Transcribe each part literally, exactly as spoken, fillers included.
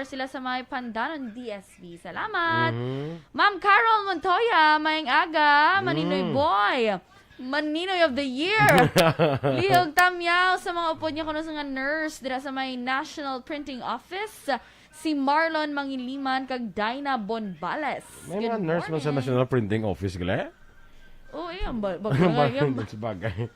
sila sa may Pandanon D S V. Salamat. Mhm. Ma'am Carol Montoya, maayong aga, Maninoy Mm. Boy. Maninoy of the Year. Lihog tamyaw sa mga upod niya kuno sa nga nurse dira sa may National Printing Office. Si Marlon Mangiliman kag Dinah Bonbales. May Good mga nurse man sa morning. National Printing Office, gali? Oo, yan. Ba-, ba-, ba-, yan. Sabagay.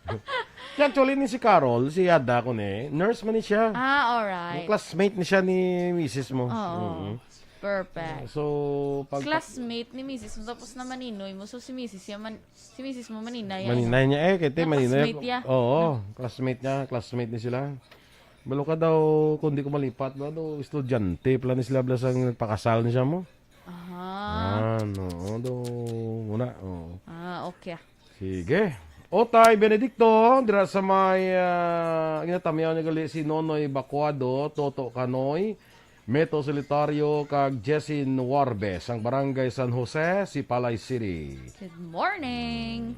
Kaya actually, ni si Carol, si Yada ko ni, nurse man ni siya. Ah, alright. Yung classmate ni siya ni misis mo. Oo. Mm-hmm. Perfect. So, pag Classmate ni misis mo, tapos na maninoy mo. So, si misis niya man, si misis mo maninay, ano? Maninay niya, eh, kaya Na maninoy classmate ako. Niya? Oo, classmate niya, classmate ni sila. Balo ka daw, kung di ko malipat, ba, daw, estudyante pala ni sila, bala sang nagpakasal ni siya mo. Aha. Ah, no, daw, muna, oo. Ah, okay. Sige. Otay Benedicto, dira sa may, ah, ginatamyaw niya gali si Nonoy Bacuado, Toto Kanoy, Meto Solitario, kag Jessin Warbe, sang Barangay San Jose, Sipalay City. Good morning.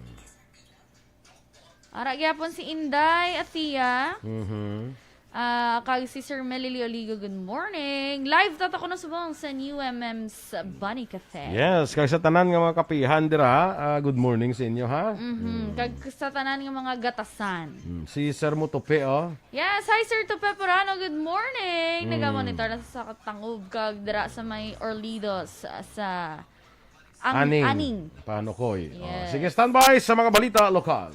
Ara gyapon si Inday Atia. Mhm. Ah, kag si Sir Melly Oligo, good morning. Live ta ta kuno subong sa New M M's Bunny Cafe. Yes, kag sa tanan nga mga kapihan dira, ah, good morning sa inyo, ha? Mhm. Mm. Kag sa tanan nga mga gatasan. Mm, si Sir Mutupe, oh. Yes, hi, Sir Tupe Purano, good morning. Mm. Nagamonitor na sa Katangub kag dira sa may Orlidos, ah, sa Ang Aning. Aning. Panukoy. Oh, yes. Sige, standby sa mga balita lokal.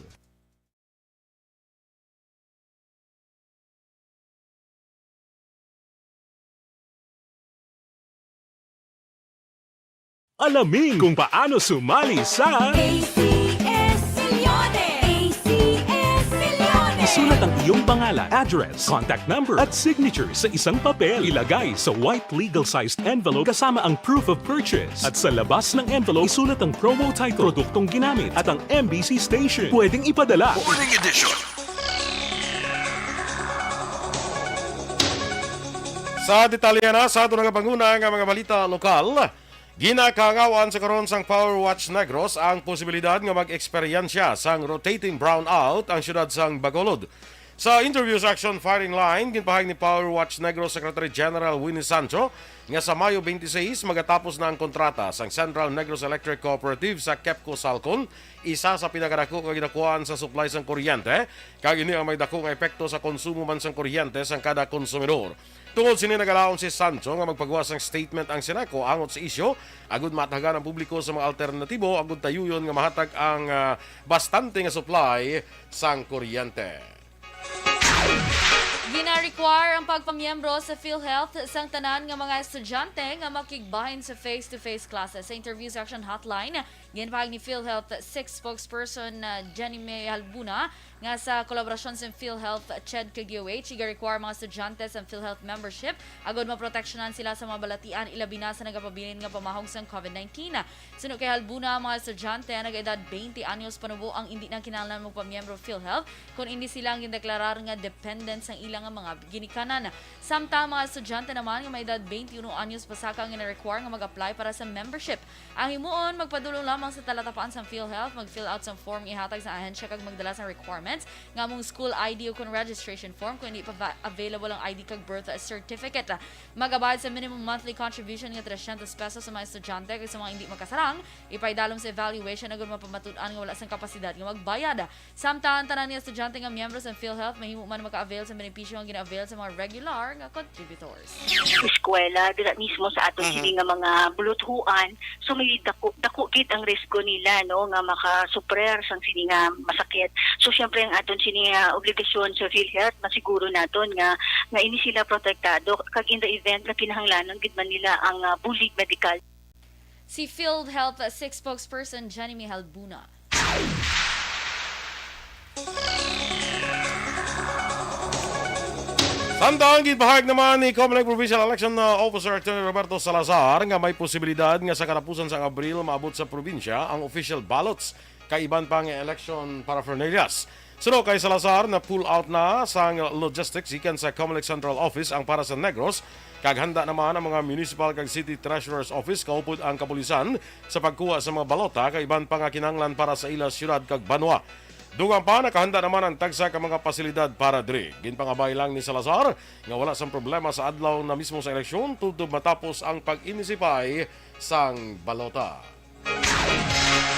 Alamin kung paano sumali sa A C S Milyonary. A C S Milyonary. Isulat ang iyong pangalan, address, contact number, at signature sa isang papel. Ilagay sa white legal-sized envelope kasama ang proof of purchase. At sa labas ng envelope, isulat ang promo title, produktong ginamit, at ang M B C station. Pwedeng ipadala. Morning edition. Sa detalye na sa aton nga panguna nga mga balita lokal, ginakaangawan sa karon sang Power Watch Negros ang posibilidad nga mag-eksperyensya sang rotating brownout ang siyudad sang Bacolod. Sa interview sa Action Firing Line, ginpahayag ni Power Watch Negros Secretary General Winnie Sancho nga sa Mayo twenty-six magatapos na ang kontrata sang Central Negros Electric Cooperative sa KEPCO Salcon, isa sa pinakadako nga ginakuhaan sa supply sang kuryente, kag ini ang may dako nga epekto sa konsumo man sang kuryente sang kada konsumidor. Tungod sini, nagalaom si Sancho nga magpagawa sang statement ang Seneco angot sa isyu, agud matagan ang publiko sa mga alternatibo agud tayuyon nga mahatag ang, ah, bastante nga supply sang kuryente. Gina-require ang pagpamiyembro sa PhilHealth sang tanan nga mga estudyante nga makigbahin sa face-to-face classes. Sa interview sa Action Hotline, ginpahayag ni PhilHealth Six spokesperson, ah, Jenny May Halbuna, nga sa kolaborasyon sa PhilHealth, CHED, kag D O H, iga-require mga estudyante sa PhilHealth membership agud maproteksyonan sila sa mga balatian, ilabi na sa nagapabilin nga pamahog sang COVID nineteen. Suno kay Halbuna, ang mga estudyante nga nagaedad twenty anyos panubo ang indi na kinahanglan magpamiyembro PhilHealth, kon indi sila ang gindeklarar nga dependent sang ila nga mga ginikanan. Samtang mga estudyante naman nga may edad twenty-uno anyos pasaka ang gina-require nga mag-apply para sa membership. Ang himuon, magpadulong lamang sa talatapaan sang PhilHealth, mag-fill out sang form ihatag sa ahensya kag magdala sang requirements nga among school I D o kon registration form, kung hindi pa va-, available ang I D kag birth certificate. Magabayad sa minimum monthly contribution nga trescientos pesos sa mga estudyante kag sa mga hindi makasarang, ipaidalom sa evaluation agud mapamatud-an nga wala sang kapasidad nga magbayad. Samtang ang tanan nga estudyante nga miyembro sa PhilHealth mahimo man maka-avail sa benepisyo nga gina-avail sa mga regular nga contributors. Eskwela, dira mismo sa aton Mhm. sini nga mga buluthuan, so may dako, dako gid ang risgo nila, no, nga makasuprer sang sini nga masakit. So, syempre, ang aton sini nga obligasyon sa PhilHealth, masiguro naton nga, nga ini sila protektado, kag in the event nga kinahanglanon gid man nila ang, ah, bulig medikal. Si PhilHealth Six spokesperson Jenny May Halbuna. Samtang ginpahayag naman ni Comelec Provincial Election, uh, Officer Attorney Roberto Salazar nga may posibilidad nga sa katapusan sang Abril maabot sa probinsya ang official ballots kag iban pa nga election paraphernalias. Suno kay Salazar, na-pull out na sang logistics gikan sa Comelec Central Office ang para sa Negros, kag handa naman ang mga municipal kag city treasurer's office kaupod ang kapulisan sa pagkuha sa mga balota kag iban pa nga kinahanglan para sa ila siyudad kag banwa. Dugang pa, nakahanda naman ang tagsa ka mga pasilidad para diri. Ginpangabay lang ni Salazar nga wala sang problema sa adlaw na mismo sa eleksyon tubtob matapos ang pag-inisipay sang balota.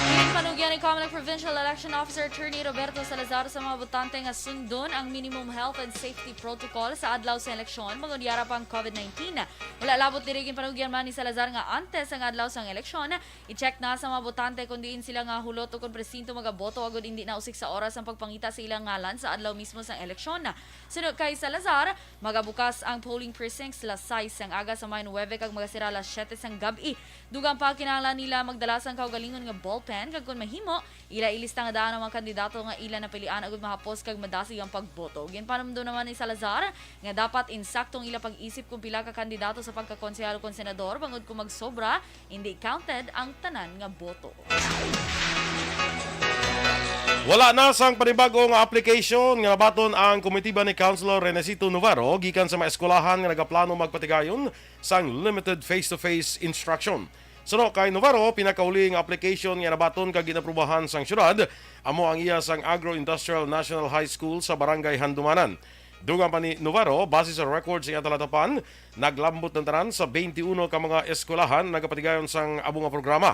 Ginpanugyan ni Comelec Provincial Election Officer Attorney Roberto Salazar sa mga botante nga sundon ang minimum health and safety protocol sa adlaw sa eleksyon, bangod yara pa ang COVID nineteen. Wala labot diri, ginpanugyan man ni Salazar nga antes ang adlaw sang eleksyon, i-check na sa mga botante kon diin sila nga hulot o kon presinto magaboto agod indi na usik sa oras ang pagpangita sa ilang ngalan sa adlaw mismo sang eleksyon. Suno kay Salazar, magabukas ang polling precincts las sais sang aga sa May nuebe kag magasira las siyete sang gab-i. Dugang pa, kinahanglan nila magdala sang kaugalingon nga ballpen kag kon mahimo, ila ilista nga daan ang mga kandidato nga ila napilian agud mahapos kag madasig ang pagboto. Ginpanumdom naman ni Salazar nga dapat insaktong ila pag-isip kung pila ka kandidato sa pagkakonsehal o kon senador, bangod kung magsobra, hindi counted ang tanan nga boto. Wala na sang panibago nga application nga nabaton ang komitiba ni Councilor Renesito Navarro gikan sa mga eskwelahan nga nagaplano magpatigayon sang limited face-to-face instruction. Suno kay Navarro, pinakauli nga application nga nabaton kag ginaprubahan sang syudad amo ang iya sang Agro-Industrial National High School sa Barangay Handumanan. Dugang pa ni Navarro, base sa record sa iya talatapan, naglambot ang tanan sa twenty-one ka mga eskwelahan nagapatigayon sang amo nga programa.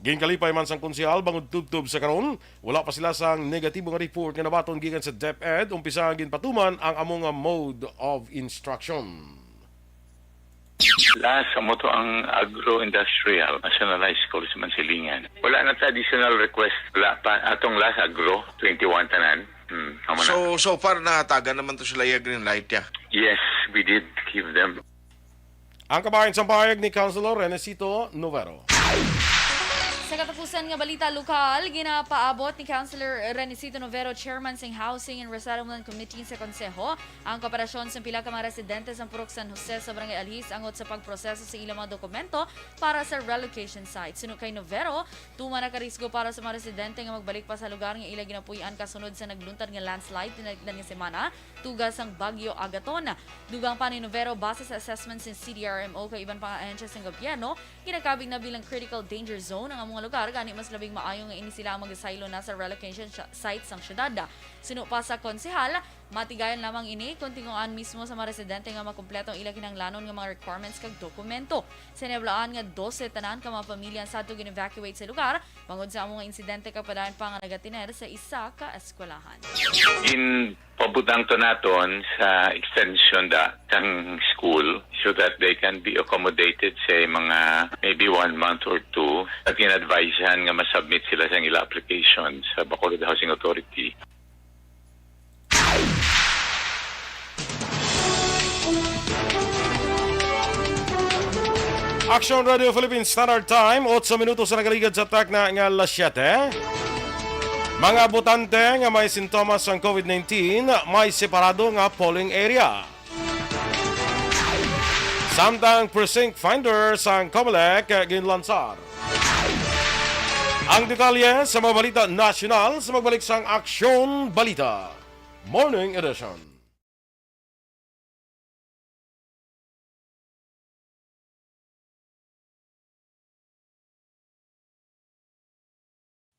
Ginkalipay man sang konsehal bangod tubtob sa karon, wala pa sila sang negatibo nga report nga nabaton gikan sa DepEd umpisa ginpatuman ang amo nga mode of instruction. Las, amo to ang Agro-Industrial National High School sa Mansilingan. Wala na ta additional request. Wala pa. Atong las, Agro, twenty-one tanan. Hmm, amo na. So, so far, nahatagan naman to sila iya green light, ya? Yes, we did give them. Ang kabahin sang pahayag ni Councilor Renesito Novero. Sa katapusan nga balita lokal, ginapaabot ni Councilor Renesito Novero, Chairman sang Housing and Resettlement Committee sa Konseho, ang kooperasyon sang pila ka mga residente sang Purok San Jose sa Barangay Alhis angot sa pagproseso sa ilang mga dokumento para sa relocation site. Suno kay Novero, tuman na ka risgo para sa mga residente nga magbalik pa sa lugar nga ila ginapuy-an kasunod sa nagluntad nga landslide tinagdan nga semana, tuga sang Bagyo Agaton. Dugang pa ni Novero, base sa assessment sang C D R M O kag iban pa nga ahensya sang gobyerno, ginakabig na bilang critical danger zone ang amo nga lugar, gani mas labing maayo nga ini sila ang magasaylo na sa relocation sh-, site sang syudad. Suno pa sa konsehal, matigayon lamang ini kon tinguhaan mismo sa mga residente nga makumpleto ang ila kinahanglanon nga mga requirements kag dokumento. Sa nabal-an nga dose tanan ka mga pamilya ang sadto gin-evacuate sa lugar bangod sa amo nga insidente kag padayon pa nga nagatener sa isa ka eskwelahan. Ginpabutang to naton sa extension da sang school so that they can be accommodated sa mga maybe one month or two. At gin-advisehan nga ma-submit sila sa ila application sa Bacolod Housing Authority. Action Radio Philippine Standard Time, otso minutos na nagaligad sa takna nga alas siyete. Mga botante nga may sintomas sang COVID nineteen, may separado nga polling area. Samtang precinct finder sang Comelec ginlansar. Ang detalye sa mga balita nasyonal sa magbalik sang Aksyon Balita Morning Edition.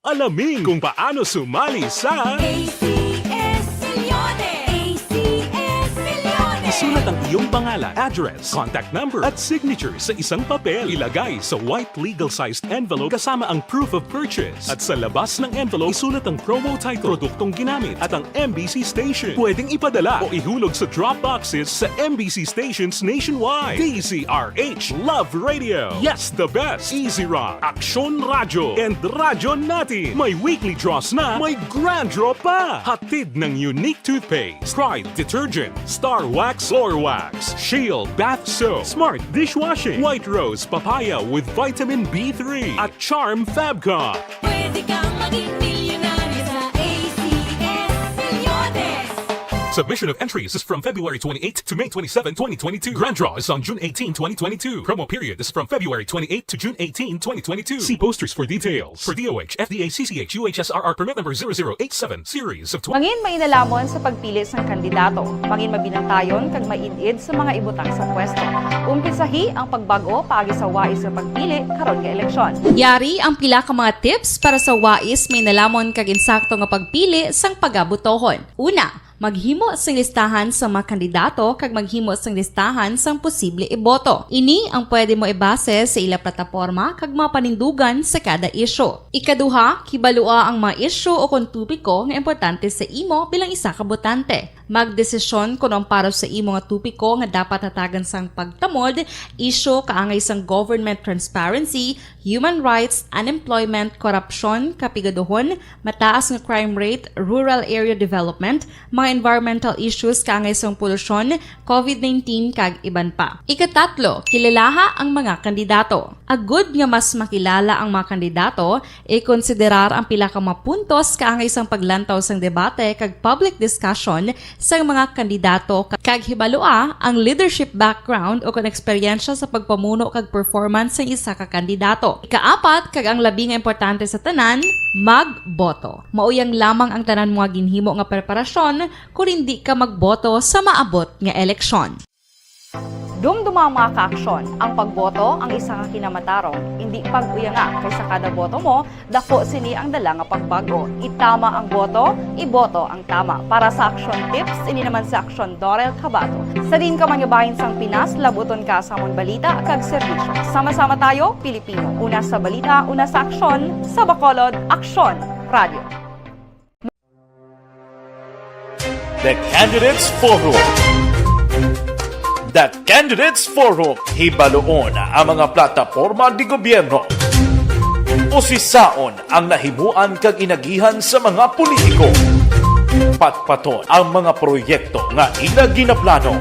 Alamin kung paano sumali sa A C S Millones. A C S Millones. Isulat ang iyong pangalan, address, contact number, at signature sa isang papel. Ilagay sa white legal-sized envelope kasama ang proof of purchase. At sa labas ng envelope, isulat ang promo title, produktong ginamit, at ang M B C station. Pwedeng ipadala o ihulog sa drop boxes sa M B C stations nationwide. D Z R H Love Radio. Yes, the best. Easy Rock, Aksyon Radyo, and Radyo Natin. May weekly draws na, may grand draw pa. Hatid ng Unique Toothpaste, Pride Detergent, Star Wax Floor Wax, Shield Bath Soap, Smart Dishwashing, White Rose Papaya with Vitamin B three, at Charm Fabcon. Pwede kang maging milyonaryo sa A C S Millones. Submission of entries is from February twenty-eighth to May twenty-seven, twenty twenty-two. Grand draw is on June eighteen, twenty twenty-two. Promo period is from February twenty-eighth to June eighteen, twenty twenty-two. See posters for details. For D O H, F D A, C C H, U H S R R permit number zero zero eight seven, series of twenty. Mangin mainalamon sa pagpili sang kandidato. Mangin mabinantayon kag maid-id sa mga ibutang sa pwesto. Umpisahi ang pagbag-o paagi sa wais nga pagpili karon nga eleksyon. Yari ang pila ka mga tips para sa wais, mainelamon kag insakto nga pagpili sang pagabotohon. Una, maghimo sing listahan sa mga kandidato kag maghimo sing listahan sang posible iboto. Ini ang pwede mo ibase sa ila plataporma kag mga panindugan sa kada isyu. Ikaduha, kibalua ang mga isyu o kon topiko nga importante sa imo bilang isa ka botante. Magdesisyon kon ang para sa imo nga topiko nga dapat hatagan sang pagtamod, isyu kaangay sang government transparency, human rights, unemployment, korupsyon, kapigaduhon, mataas nga crime rate, rural area development, mga environmental issues kaangay sang polusyon, covid nineteen, kag iban pa. Ikatatlo, kilalaha ang mga kandidato. Agud nga mas makilala ang mga kandidato, ikonsiderar ang pila ka mga puntos kaangay sang paglantaw sang debate kag public discussion sang mga kandidato, kag hibalua ang leadership background o kon eksperyensya sa pagpamuno kag performance sang isa ka kandidato. Ikaapat, kag ang labi nga importante sa tanan, magboto. Mauyang lamang ang tanan mo nga ginhimo nga preparasyon kon indi ka magboto sa maabot nga eleksyon. Dumduma ang mga kaaksyon. Ang pagboto ang isa ka kinamatarong. Indi pag-uyanga, kay sa kada boto mo, dako sini ang dala nga pagbago. Itama ang boto, iboto ang tama. Para sa Aksyon Tips, ini naman si Aksyon Dorel Cabato. Sa diin ka man nga bahin sang Pinas, labuton ka sa amon balita kag serbisyo. Sama-sama tayo, Pilipino. Una sa balita, una sa aksyon, sa Bacolod, Aksyon Radio. The Candidates Forum. The Candidates Forum, hibaluon ang mga plataporma de gobyerno. Usisaon ang nahimuan kag inagihan sa mga politiko. Patpaton ang mga proyekto nga ila ginaplano.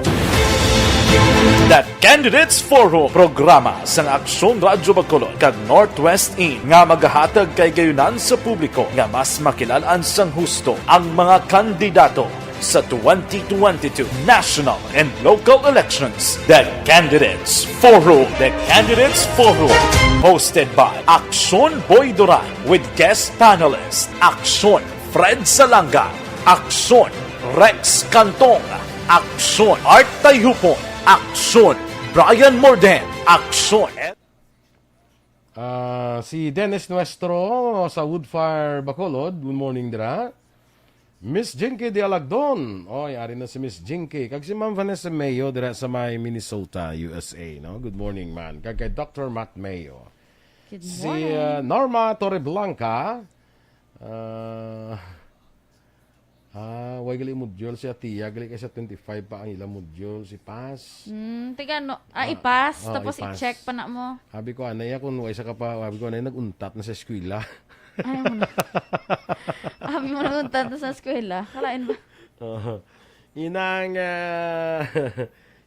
The Candidates Forum, programa sang Aksyon Radyo Bacolod kag Northwest In nga magahatag kahigayonan sa publiko nga mas makilalaan sang husto ang mga kandidato sa twenty twenty-two national and local elections. The Candidates Forum. The Candidates Forum, hosted by Aksyon Boy Duran with guest panelist Aksyon Fred Salanga, Aksyon Rex Cantong, Aksyon Art Tayhupon, Aksyon Brian Morden, Aksyon Ah, si Dennis Nuestro sa Woodfire, Bacolod. Good morning, dira. Miss Jinky de Alagdon. Oy, ari na si Miss Jinky. Kag si Ma'am Vanessa Mayo dira sa may Minnesota, U S A, no? Good morning, man. Kag kay Doctor Matt Mayo. Good Si, morning. ah, Norma Torreblanca. Ah, ah, way gali module si Atia. Gali kay sa twenty-five pa ang ilang module. Si Paz. Mm, tiga no, ah, Ah, ipas, oh, tapos ipas. I-check pa na mo. Sabi ko, anay, kung way sa ka pa, sabi ko, anay, nag-untat na sa eskwela. Ay, mo na. Abi mo nag-untat na sa eskwela. Kalain ba? Oo. Inang, ah,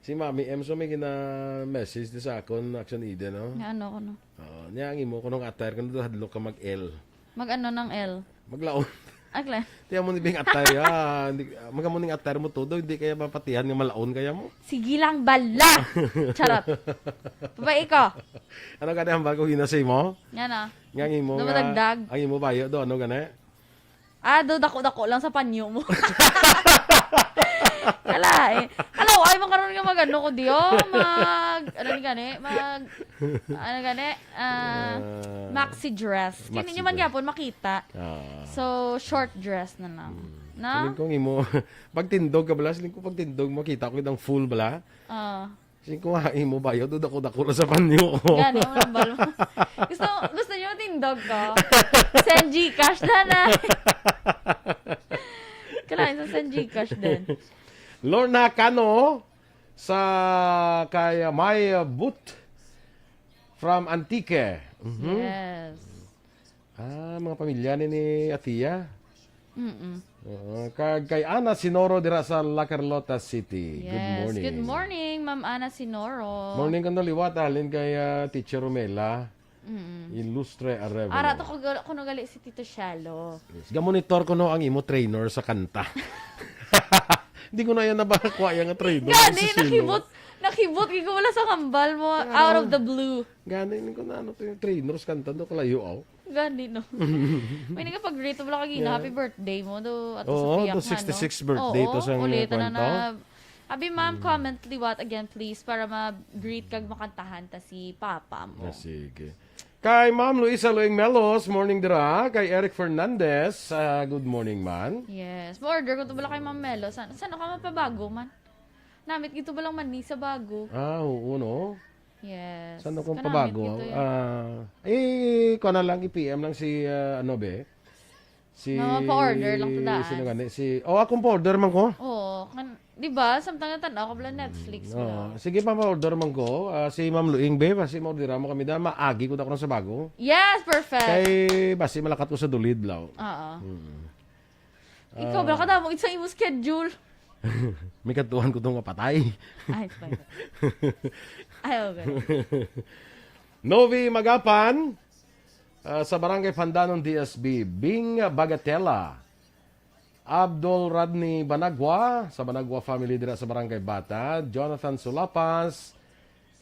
si Mami M, so may gina-message di sa akon, Action Eden, no? Nga ano ko, no? Oo. Niya ang imo, kunong attire, kung hadlok ka mag-L. Mag-ano ng L? Maglaon. Akla. Tiyan mo ni Bing attire, ah. Hindi, magamo ning attire mo todo, hindi kaya mapatihan nga malaon kaya mo. Sige lang, bala! Charot. Babae ko. Ano ka hambal ko ginasay mo? Nga na. Nga ang imo Do nga, madagdag. Ang imo bayo do, ano gani? Ah, do dako-dako lang sa panyo mo. Kala, eh. Kala, ay, makaroon nga mag-ano ko diyo. Mag, ano ni gani? Mag, ano gani? Ah, Ah, maxi dress. Kini maxi nyo man dress. Gyapon makita. Ah. So, short dress na lang. Hmm. Na? Siling ko ang imo, pagtindog ka bala, siling ko pagtindog, makita ko itang full bala. Ah. Siling ko nga, imo bayo, do dako-dako lang sa panyo ko. Gani, ang hambal mo. Gusto, gusto nyo tindog ko? Send Gcash na na. Kailangan sa send Gcash din. Lorna Cano sa kay May Boot from Antique. Mhm. Yes. Ah, mga pamilya ni, ni Atia. Mm-mm. Oo, kag kay Ana Sinoro dira sa La Carlota City. Good Yes. morning. Good morning, Ma'am Ana Sinoro. Morning kang liwat, halin kay, ah, Teacher Romela. Mm-mm. Ilustre Arevalo. Ara to ko gal-, kuno gali si Tito Shalo. Yes. Gamonitor ko no ang imo trainer sa kanta. Hindi ko na yan nabakuha yung trainer. Gani, si Sino. Nakibot, nakibot, gid ko wala sa kambal mo, Pero, out of the blue. Gani, hindi ko na ano to yung trainers kanta do kalayo, aw. Gani, no. May nagapag-greet wala kagina, Yeah. happy birthday mo, do, ato sa Oo, piyak do na, no? sixty-six birthday Oo, to sa ulit, kwento. Na, na, abi, ma'am, Mm. comment liwat again, please, para ma-greet kag makantahan ta si Papa mo. Ah, sige. Kay Ma'am Luisa Luing Melos, morning dira. Kay Eric Fernandez, ah, good morning, man. Yes. Ma-order ko to bala kay Ma'am Melos. San, san ka mapabago man? Namit gito ba lang man ni sa bago? Ah, oo, no? Yes. San ako Kanamit pabago? gito yan. Ah, eh, kuha na lang, i-P M lang si, ah, ano, be? Si Mga pa-order lang to daan. Sino gani? Si, oh, akong pa-order man ko. Oo. Kan, di ba? Samtang natan-aw ka bala Netflix Oo. bala. Sige, pa-order man ko. Ah, si Ma'am Luing, be, basi ma-order mo kami da. Maagi ko na ko sa bago. Yes, perfect. Kay, basi malakat ko sa dulid, law. Oo. Mm. Ikaw, Ah. bala ka damog sa imo schedule. May katuhan ko tong mapatay. Ay, fine. Ay, okay. Novi Magapan, ah, sa Barangay Pandanon, D S B. Bing Bagatela. Abdul Rodney Banagwa, sa Banagwa family dira sa Barangay Bata. Jonathan Sulapas,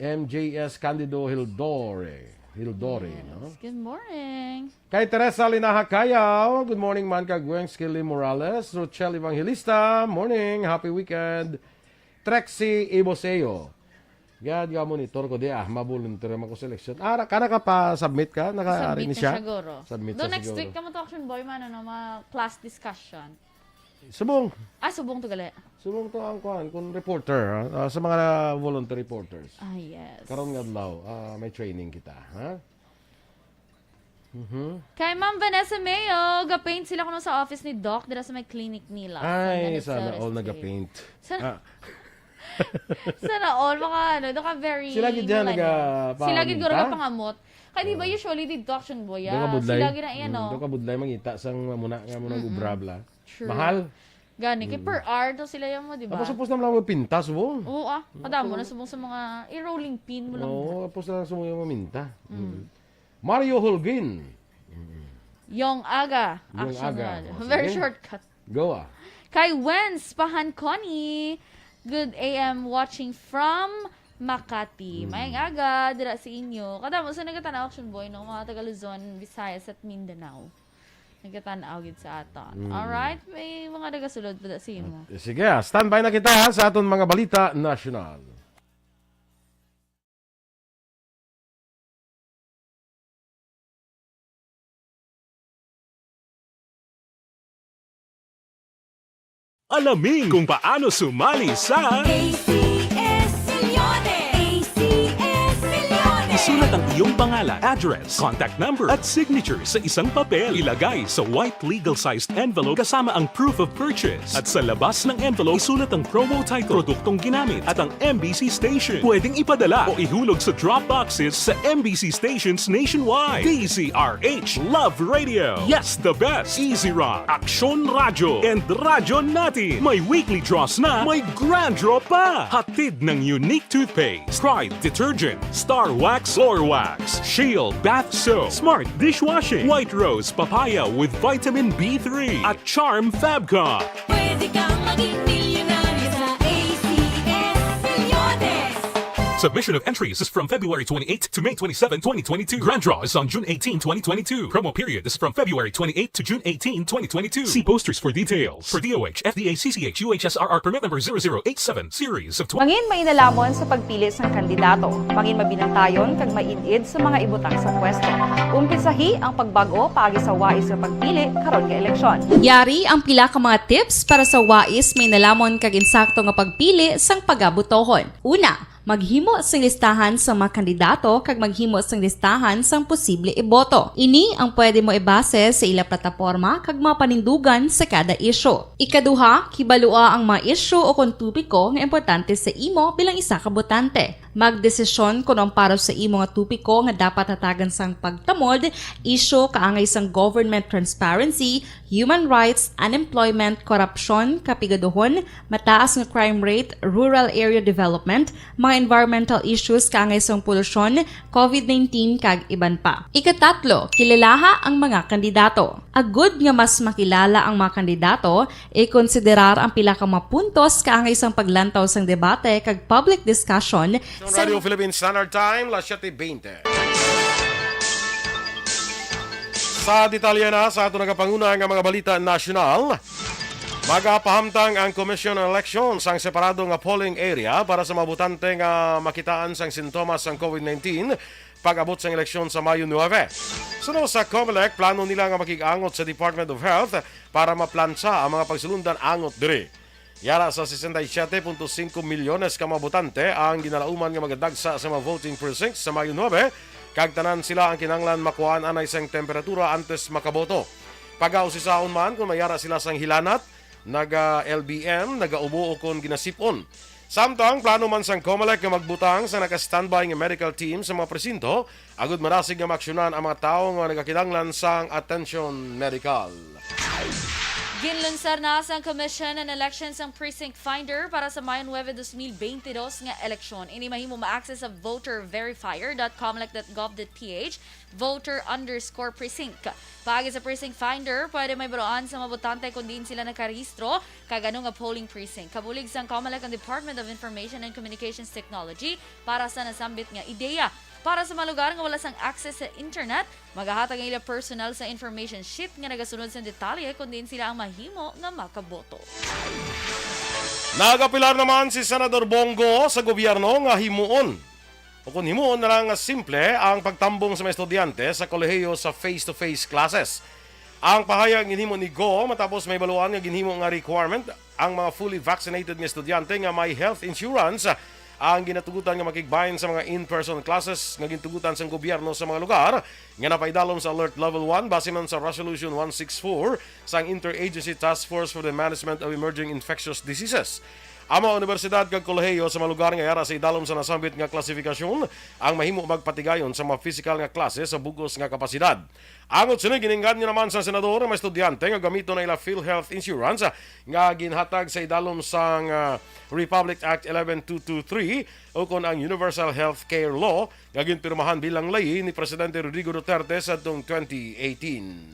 M J S Candido Hildore. Hildore, Yes. no? Good morning. Kay Teresa Linaha Cayaw, good morning man kag Weng Skilly Morales, Rochelle Evangelista, morning, happy weekend. Trexie Iboseo. Gad nga monitor ko di ah, ma-volunteer man ko sa election. Ah, ra- kana ka pa submit ka? Naka Submit ni na siya? siya, guro. Submit Do siya next siguro. week ka mo to, Action Boy, man, ano, mga class discussion. Subong. Ah, subong to gali. Subong to ang kuan, kung reporter, ah, sa mga volunteer reporters. Ah, yes. Karon nga adlaw, ah, may training kita, ha? Mhm. Kay Ma'am Vanessa Mayo, ga-paint sila kuno sa office ni Doc dira sa may clinic nila. Ay, Sa sana Manila all Street. nag-paint. Sana, Ah. sana all, mga ano, doon ka very Sila gid dyan millennial. nagapamita? Sila gid guro pangamot. Kaya di ba Ah. usually dito, Action Boy, Doon ka ah, budlay? sila gid na, yan, Mm, oh. doon ka budlay, mangita sang muna nga muna Mm-mm. gubra bla. True. Mahal? Gani, kay Mm. per hour to sila yan mo, di ba? Tapos supposed naman lang magpintas, wo. Oo, ah. Kadamo Ako na subong sa mga, eh, rolling pin mo lang. Oo, tapos lang sa mga maminta. Mm. Mm. Mario Holguin. Young Aga. Young Action Aga. Radyo. Oh, Very sige. shortcut. Go, ah. Kay Wens Pahanconi, good A M watching from Makati. Mm. Maayong aga, dira sa inyo. Kadamo sa nagatan-aw, Action Boy, no? Mga taga Luzon, Visayas, at Mindanao. Nagatan-aw gid sa aton. Mm. Alright, may mga nagasulod pa da sa imo. Eh, sige, ah, standby na kita, ha, sa aton mga balita nasyonal. Alamin kung paano sumali sa A C S Milyones! A C S Milyones! Isulat ang iyong pangalan, address, contact number, at signature sa isang papel. Ilagay sa white legal-sized envelope kasama ang proof of purchase. At sa labas ng envelope, isulat ang promo title, produktong ginamit, at ang M B C station. Pwedeng ipadala o ihulog sa drop boxes sa M B C stations nationwide. D Z R H Love Radio. Yes, the best. Easy Rock, Aksyon Radyo, and Radyo Natin. May weekly draws na, may grand draw pa. Hatid ng Unique Toothpaste, Pride Detergent, Star Wax Floor Wax, Shield Bath Soap, Smart Dishwashing, White Rose Papaya with Vitamin B three, at Charm Fabcon. Pwede kang maging milyonaryo sa A C S Milyones. Submission of entries is from February twenty-eighth to May twenty-seven, twenty twenty-two. Grand draw is on June eighteen, twenty twenty-two. Promo period is from February twenty-eighth to June eighteen, twenty twenty-two. See posters for details. For D O H, F D A, C C H, U H S R R permit number zero zero eight seven, series of twenty. Mangin mainalamon sa pagpili sang kandidato. Mangin mabinantayon kag maid-id sa mga ibutang sa pwesto. Umpisahi ang pagbag-o paagi sa wais nga pagpili karon nga eleksyon. Yari ang pila ka mga tips para sa wais, mainelamon kag insakto nga pagpili sang pagabotohon. Una, maghimo sing listahan sa mga kandidato kag maghimo sing listahan sang posible iboto. Ini ang pwede mo ibase sa ila plataporma kag mga panindugan sa kada isyu. Ikaduha, kibalua ang mga isyu o kon topiko nga importante sa imo bilang isa ka botante. Magdesisyon kon ang para sa imo nga topiko nga dapat hatagan sang pagtamod, isyu kaangay sang government transparency, human rights, unemployment, korupsyon, kapigaduhon, mataas nga crime rate, rural area development, mga environmental issues kaangay sang polusyon, covid nineteen, kag iban pa. Ikatatlo, kilalaha ang mga kandidato. Agud nga mas makilala ang mga kandidato, ikonsiderar ang pila ka mga puntos kaangay sang paglantaw sang debate kag public discussion. Sa Radio Philippine Standard Time, las siete veinte. Sa detalye na sa ato nagapanguna nga mga balita nasyonal, magapahamtang ang Commission on Elections sang separado nga polling area para sa mga botante nga makitaan sang sintomas sang covid nineteen pag-abot sang eleksyon sa Mayo nuebe. Suno sa Comelec, plano nila nga makig-angot sa Department of Health para maplantsa ang mga pagsulundan angot diri. Yara sa sesenta y siete punto singko milyones ka mga botante ang ginalauman nga magadagsa sa mga voting precincts sa Mayo nuebe, kag tanan sila ang kinahanglan makuhaan anay sang temperatura antes makaboto. Pagausisaon man kon mayara sila sang hilanat, naga-L B M, nagaubo o kon ginasip-on. Samtang plano man sang Comelec nga magbutang sa naka-standby nga medical team sa mga presinto, agud madasig nga maaksyonan ang mga tawo nga nagakinahanglan sang atensyon medikal. Ginlunsar na sang Commission on Elections ang Precinct Finder para sa Mayo nuebe, dos mil bente dos nga eleksyon. Ini mahimo ma-access sa voter verifier dot comelec dot gov dot P H, voter underscore precinct. Paagi sa Precinct Finder, pwede mahibaluan sa mga botante kon diin sila nakarehistro kag ano nga polling precinct. Kabulig sang Comelec ang Department of Information and Communications Technology para sa nasambit nga ideya. Para sa mga lugar nga wala sang access sa internet, magahatag ang ila personnel sa information sheet nga nagasunod sang detalye kon diin sila ang mahimo nga makaboto. Nagapilar naman si Senador Bong Go sa gobyerno nga himuon, o kon himuon na lang nga simple, ang pagtambong sa mga estudyante sa kolehiyo sa face-to-face classes. Ang pahayag ginhimo ni Go matapos mahibaluan nga ginhimo nga requirement ang mga fully vaccinated nga estudyante nga may health insurance ang ginatugutan nga makigbahin sa mga in-person classes nga gintugutan sang gobyerno sa mga lugar nga napaidalom sa Alert Level one base man sa Resolution one six four sang Interagency Task Force for the Management of Emerging Infectious Diseases. Ang mga universidad kag kolehiyo sa mga lugar nga yara sa idalom sa nasambit nga klasifikasyon ang mahimo magpatigayon sa mga pisikal nga klase sa bug-os nga kapasidad. Angot sini, gininggan niya naman sa senador nga mga estudyante nga gamiton ang ila PhilHealth insurance nga ginhatag sa idalom sang, ah, Republic Act eleven two two three ukon ang Universal Health Care Law nga ginpirmahan bilang layi ni Presidente Rodrigo Duterte sadtong twenty eighteen.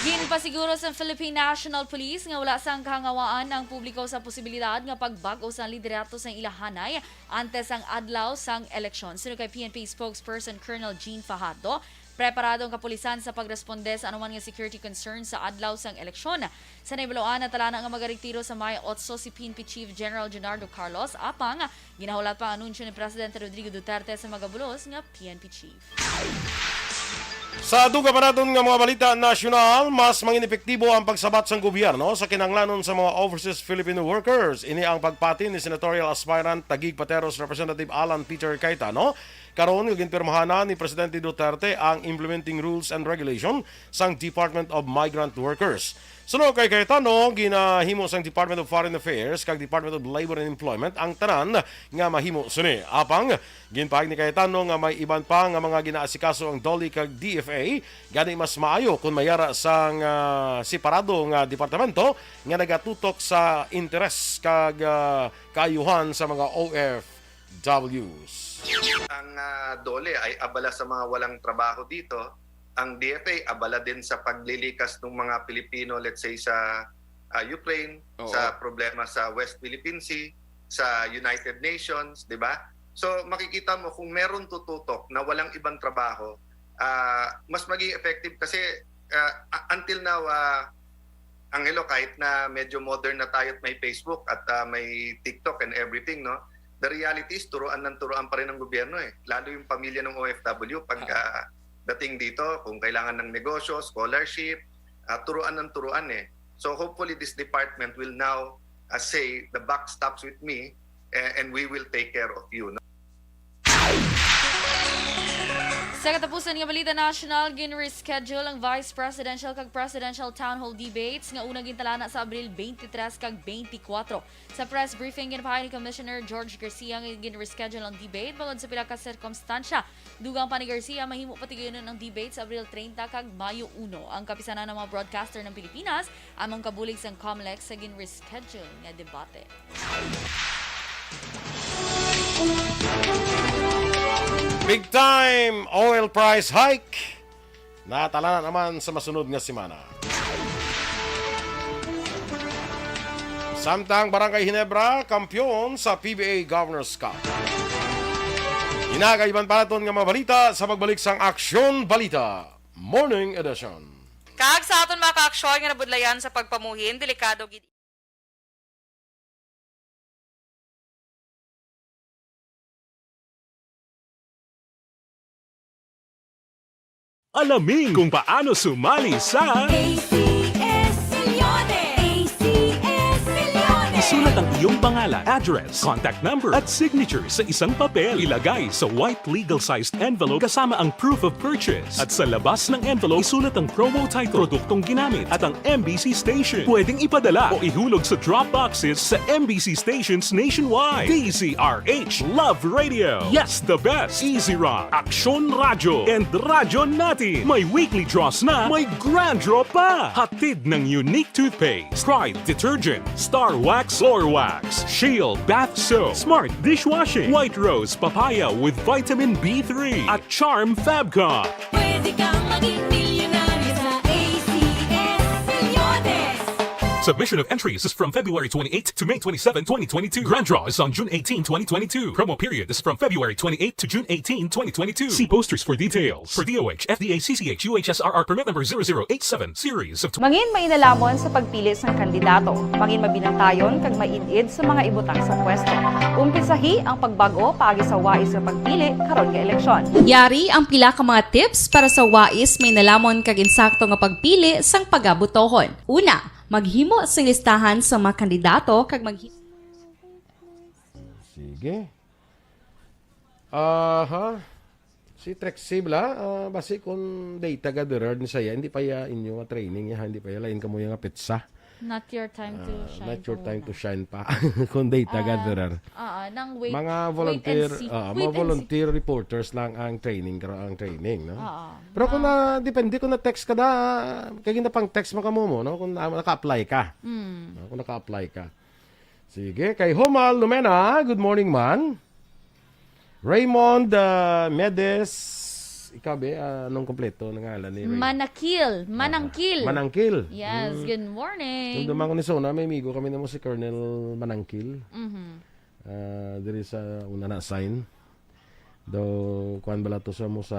Ginpasiguro sang Philippine National Police nga wala sang kahangawaan ang publiko sa posibilidad nga pagbag-o sang liderato sang ila hanay antes sang adlaw sang eleksyon. Suno kay P N P spokesperson Colonel Jean Fajardo, preparado ang kapulisan sa pagresponde sa anuman nga security concerns sa adlaw sang eleksyon. Sa nahibaluan, natalana nga magaretiro sa May otso si P N P Chief General Junardo Carlos, apang ginahulat pa ang anunsyo ni Presidente Rodrigo Duterte sa magabulos nga P N P chief. Sa dugang pa naton nga mga balita nasyonal, mas mangin epektibo ang pagsabat sang gobyerno sa kinahanglanon sa mga overseas Filipino workers. Ini ang pagpati ni senatorial aspirant Taguig Pateros Representative Alan Peter Cayetano karon nga ginpirmahan na ni Presidente Duterte ang implementing rules and regulation sang Department of Migrant Workers. Suno kay Cayetano, ginahimo sang Department of Foreign Affairs kag Department of Labor and Employment ang tanan nga mahimo sini. Apang, ginpahayag ni Cayetano nga may iban pa nga mga ginaasikaso ang DOLE kag D F A, gani mas maayo kon mayara sang, ah, separado nga departamento nga nagatutok sa interes kag, ah, kaayuhan sa mga O F Ws. Ang, ah, DOLE ay abala sa mga walang trabaho dito. Ang D F A abala din sa paglilikas ng mga Pilipino, let's say, sa, ah, Ukraine, Oo. sa problema sa West Philippine Sea, sa United Nations, di ba? So, makikita mo kung meron tututok na walang ibang trabaho, ah, mas maging effective kasi, ah, a-, until now, ah, Angelo, kahit na medyo modern na tayo at may Facebook at, ah, may TikTok and everything, no? The reality is, turuan ng turuan pa rin ng gobyerno, eh. Lalo yung pamilya ng O F W, pag, Ah. ah, dating dito, kung kailangan ng negosyo, scholarship, ah, turuan ng turuan, eh. So, hopefully, this department will now, ah, say, "The buck stops with me, eh, and we will take care of you," no? Sa katapusan nga balita nasyonal, gin-reschedule ang vice presidential kag presidential town hall debates nga unang gintalana sa Abril twenty-three kag twenty-four. Sa press briefing, ginpahayag ni Commissioner George Garcia nga gin-reschedule ang debate bangod sa pila ka sirkumstansya. Dugang pa ni Garcia, mahimo patigayunon ang debate sa Abril treinta kag Mayo uno. Ang Kapisanan ng mga Broadcaster ng Pilipinas among kabulig sang Comelec sa gin-reschedule nga debate. Big time oil price hike. Natalana naman sa masunod nga semana. Samtang Barangay Ginebra, kampiyon sa P B A Governor's Cup. Ina kag iban pa naton nga mga balita sa pagbalik sang Aksyon Balita Morning Edition. Kag sa aton mga kaaksyon nga nabudlayan sa pagpamuhin, delikado gid. Alamin kung paano sumali sa A C S Millones! A C S Millones! Isulat ang iyong pangalan, address, contact number, at signature sa isang papel. Ilagay sa white legal-sized envelope kasama ang proof of purchase. At sa labas ng envelope, isulat ang promo title, produktong ginamit, at ang M B C station. Pwedeng ipadala o ihulog sa drop boxes sa M B C stations nationwide. D Z R H Love Radio. Yes, the best. Easy Rock. Aksyon Radyo. And Radyo Natin. May weekly draws na, may grand draw pa. Hatid ng Unique Toothpaste, Pride Detergent, Star Wax Floor Wax, Shield Bath Soap, Smart Dishwashing, White Rose Papaya with Vitamin B three, at Charm Fabcon. Pwede kang maging milyonaryo sa A C S Millones! Submission of entries is from February twenty-eighth to May twenty-seven, twenty twenty-two. Grand draw is on June eighteen, twenty twenty-two. Promo period is from February twenty-eighth to June eighteen, twenty twenty-two. See posters for details. For D O H, F D A C C H U H S R R permit number zero zero eight seven, series of Mangin mainalhamon sa pagpili sang kandidato. Mangin mabinantayon kag maid-id sa mga ibutang sa pwesto. Umpisahi ang pagbag-o paagi sa wais nga pagpili karon nga eleksyon. Yari ang pila ka mga tips para sa wais, mainalhamon kag insakto nga pagpili sang pagabutohon. Una, maghimo sing listahan sa mga kandidato kag maghimo Sige. Aha. Si Trexie bala, ah, basi kung data gatherer ni saya, hindi pa ya inyo nga training ya, hindi pa ya lain kamo ya nga petsa. Not your time to Ah, shine. not your pa time muna. to shine pa. Kung data Ah, gatherer. Oo, nang wait, Mga wait volunteer, and see. ah, Wait mga and see. volunteer reporters lang ang training, karo ang training, no? Oo. Pero kung Ah, na, depende kung na-text ka da, kaya na pang text mo ka mo, no? Kung na, naka-apply ka. mm. No? Kung naka-apply ka. Sige, kay Homal Lumena, good morning man. Raymond ah, Medes, ikaw be, ah, anong kompleto ng ngalan ni Raymond? Manakil, Manangkil. Manangkil. Yes, Mm. good morning. Nung dumang ko ni Sona, may amigo kami na mo si Colonel Manangkil. Mhm. Ah, diri sa una na sign. Do, kuan bala to sa mo sa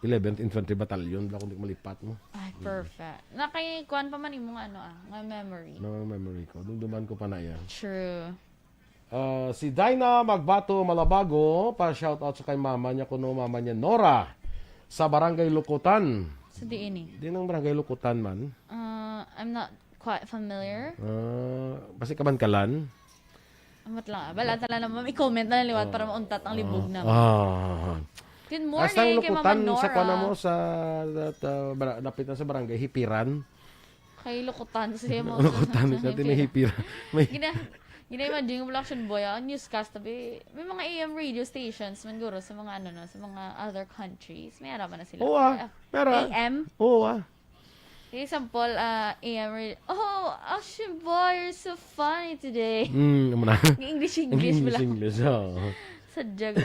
eleventh Infantry Battalion, bala kung di ko malipat mo. Ay, perfect. Nakay kuan pa man imong ano ah, nga memory. No memory ko. Dumduman ko pa na iya. True. Ah, si Dinah Magbato Malabago, pa shout out sa kay mama niya kuno, mama niya Nora sa Barangay Lukutan. Sa diin eh. Di nang Barangay Lukutan man. Uh, I'm not quite familiar. Ah, basi ka man kalan. Amat lang. Ah. Bala tala naman. I-comment na lang liwat para mauntat ang libog na. Ah. Good Hasta morning kay Mama Lukutan Nora. Sa kuan mo sa that, ah, bara- dapit na sa Barangay Hipiran. Kay Lukutan sa mo. Lukutan sa din Hipiran. May Gina Gina-imagine ko lang, Action Boy, ang newscast, tabi, may mga A M radio stations man guro sa mga ano no, sa mga other countries. May ara man na sila. Oo, ah. May ara. A M. Oo, ah. Example, ah, A M radio. Oh, Action Boy, you're so funny today. Mm, amo na. English, English, English, wala. English, oo. Sadya.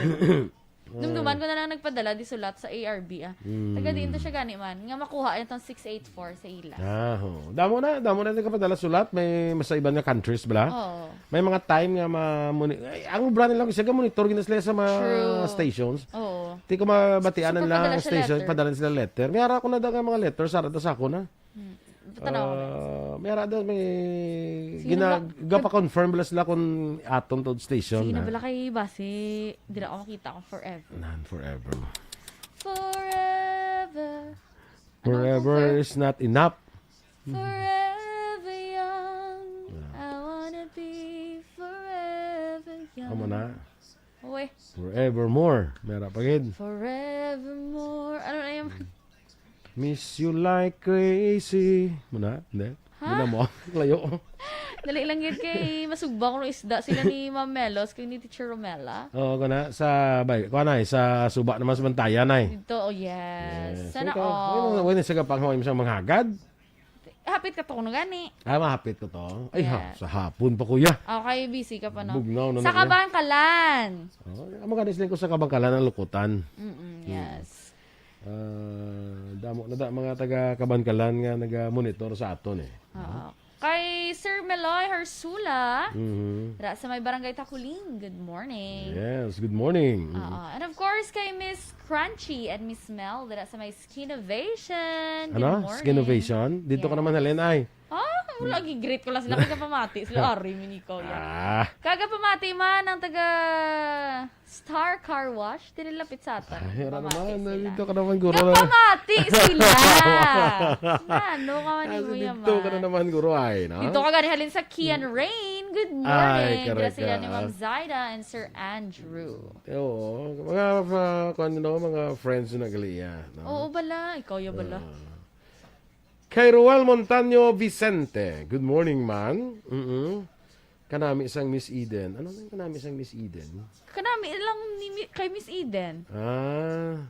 Dumduman ko na lang nagpadala di sulat sa A R B ah. Mm. Taga diin to siya gani man nga makuha niya tong six eight four sa ila. Ah, oo. Damo na, damo na nagkapadala sulat, may mas sa iban nga countries bala. Oo. May mga time nga ma moni- ay, ang obra nila kasi ga monitor gina sila sa mga True. Stations. Oo. Di ko mabatian So, nila papadala ang siya Stations, letter? Padala sila letter. May ara ko na daw nga mga letter, sara daw sa ako na. Patanaw ko na. Ah, may ara daw may Sino gina, ba- gapa-confirm bala sila kung aton to station Sige na na. Bala kay basi dira ko makita ko forever. Nan forever. Forever. Forever is not enough. Forever young. I wanna be forever young. Amo na. Uy. Forevermore. Meron pa gid. Forevermore. Ano na yung Miss you like crazy. Muna? Hindi? Ha? Hindi na mo. Layo. Dali lang yun kay masugba ko ng isda. Sila ni Ma'am Melos, kay ni Teacher Romela. Oo, ko na. Sa, bay, ko na, eh, sa suba naman sa Bantayan, ay. Dito, oh yes. Sana Yes. Ikaw, all. Wala, wala sa gapang haway mo siyang manghagad? Hapit ka to, kuno gani. Ah, mahapit ko to. Ay, ha, Yes. sa hapon pa, kuya. Okay, busy ka pa, no? Bugnaw na Sa na, kuya. Kabangkalan. Oh, amo gani sila ko sa Kabangkalan ang lukutan. Mm-mm, Mm. yes. Ah, damo na da mga taga Kabangkalan nga naga-monitor sa aton, eh. Oo. Kay Sir Meloy Harsula, Mhm. dira sa may Barangay Takuling, good morning. Yes, good morning. Oo. And of course, kay Miss Crunchy and Miss Mel, dira sa may Skin Ovation. Good Ano? morning. Skin Ovation? Dito ka naman, Yes. Helen, ay. Ah, wala, gi-greet ko lang sila. Kagapamati sila. Ari, miniko yan. Ah. Kagapamati man ang taga Star Car Wash. Dili lapit sa aton. Ay, wala Pamati naman. sila. Dito ka naman, guro. Kapamati sila. Nano ka man Ah, mo dito yaman. ka na naman, guro, ay, no? Dito ka gani halin sa Kian Rain. Good Ay, morning. correct Gracias ka. ni Ma'am Zaida and Sir Andrew. Oo. Mga, uh, kung ano, mga friends na gali, ah, no? Oo, bala. Ikaw ya bala. Ah. Kay Roel Montaño Vicente. Good morning, man. Mm-mm. Kanami sang Miss Eden. Ano nang kanami sang Miss Eden? Kanami lang ni Mi-, kay Miss Eden. Ah.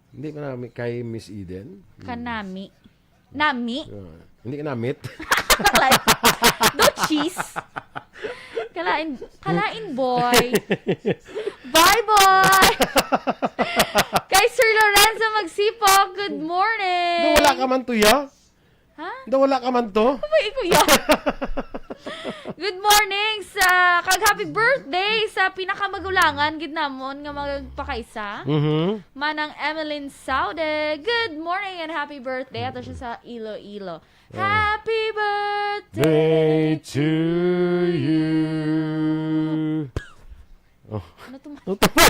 Hindi kanami kay Miss Eden? Hmm. Kanami. Nami? Ah, hindi kanamit. Don't cheese. Kalain, kalain, boy. Bye, boy. Kay Sir Lorenzo Magsipok, good morning. Daw wala ka man to, ya? Ha? Daw wala ka man to? Abay, ikaw, ya. Good morning sa, kag happy birthday sa pinakamagulangan gid namon nga magpakaisa. Mhm. Manang Emeline Saude, good morning and happy birthday. Ato siya sa Iloilo. Oh. Happy birthday Day to to you. you. Oh. Ano to, ma-, Ano to, ma?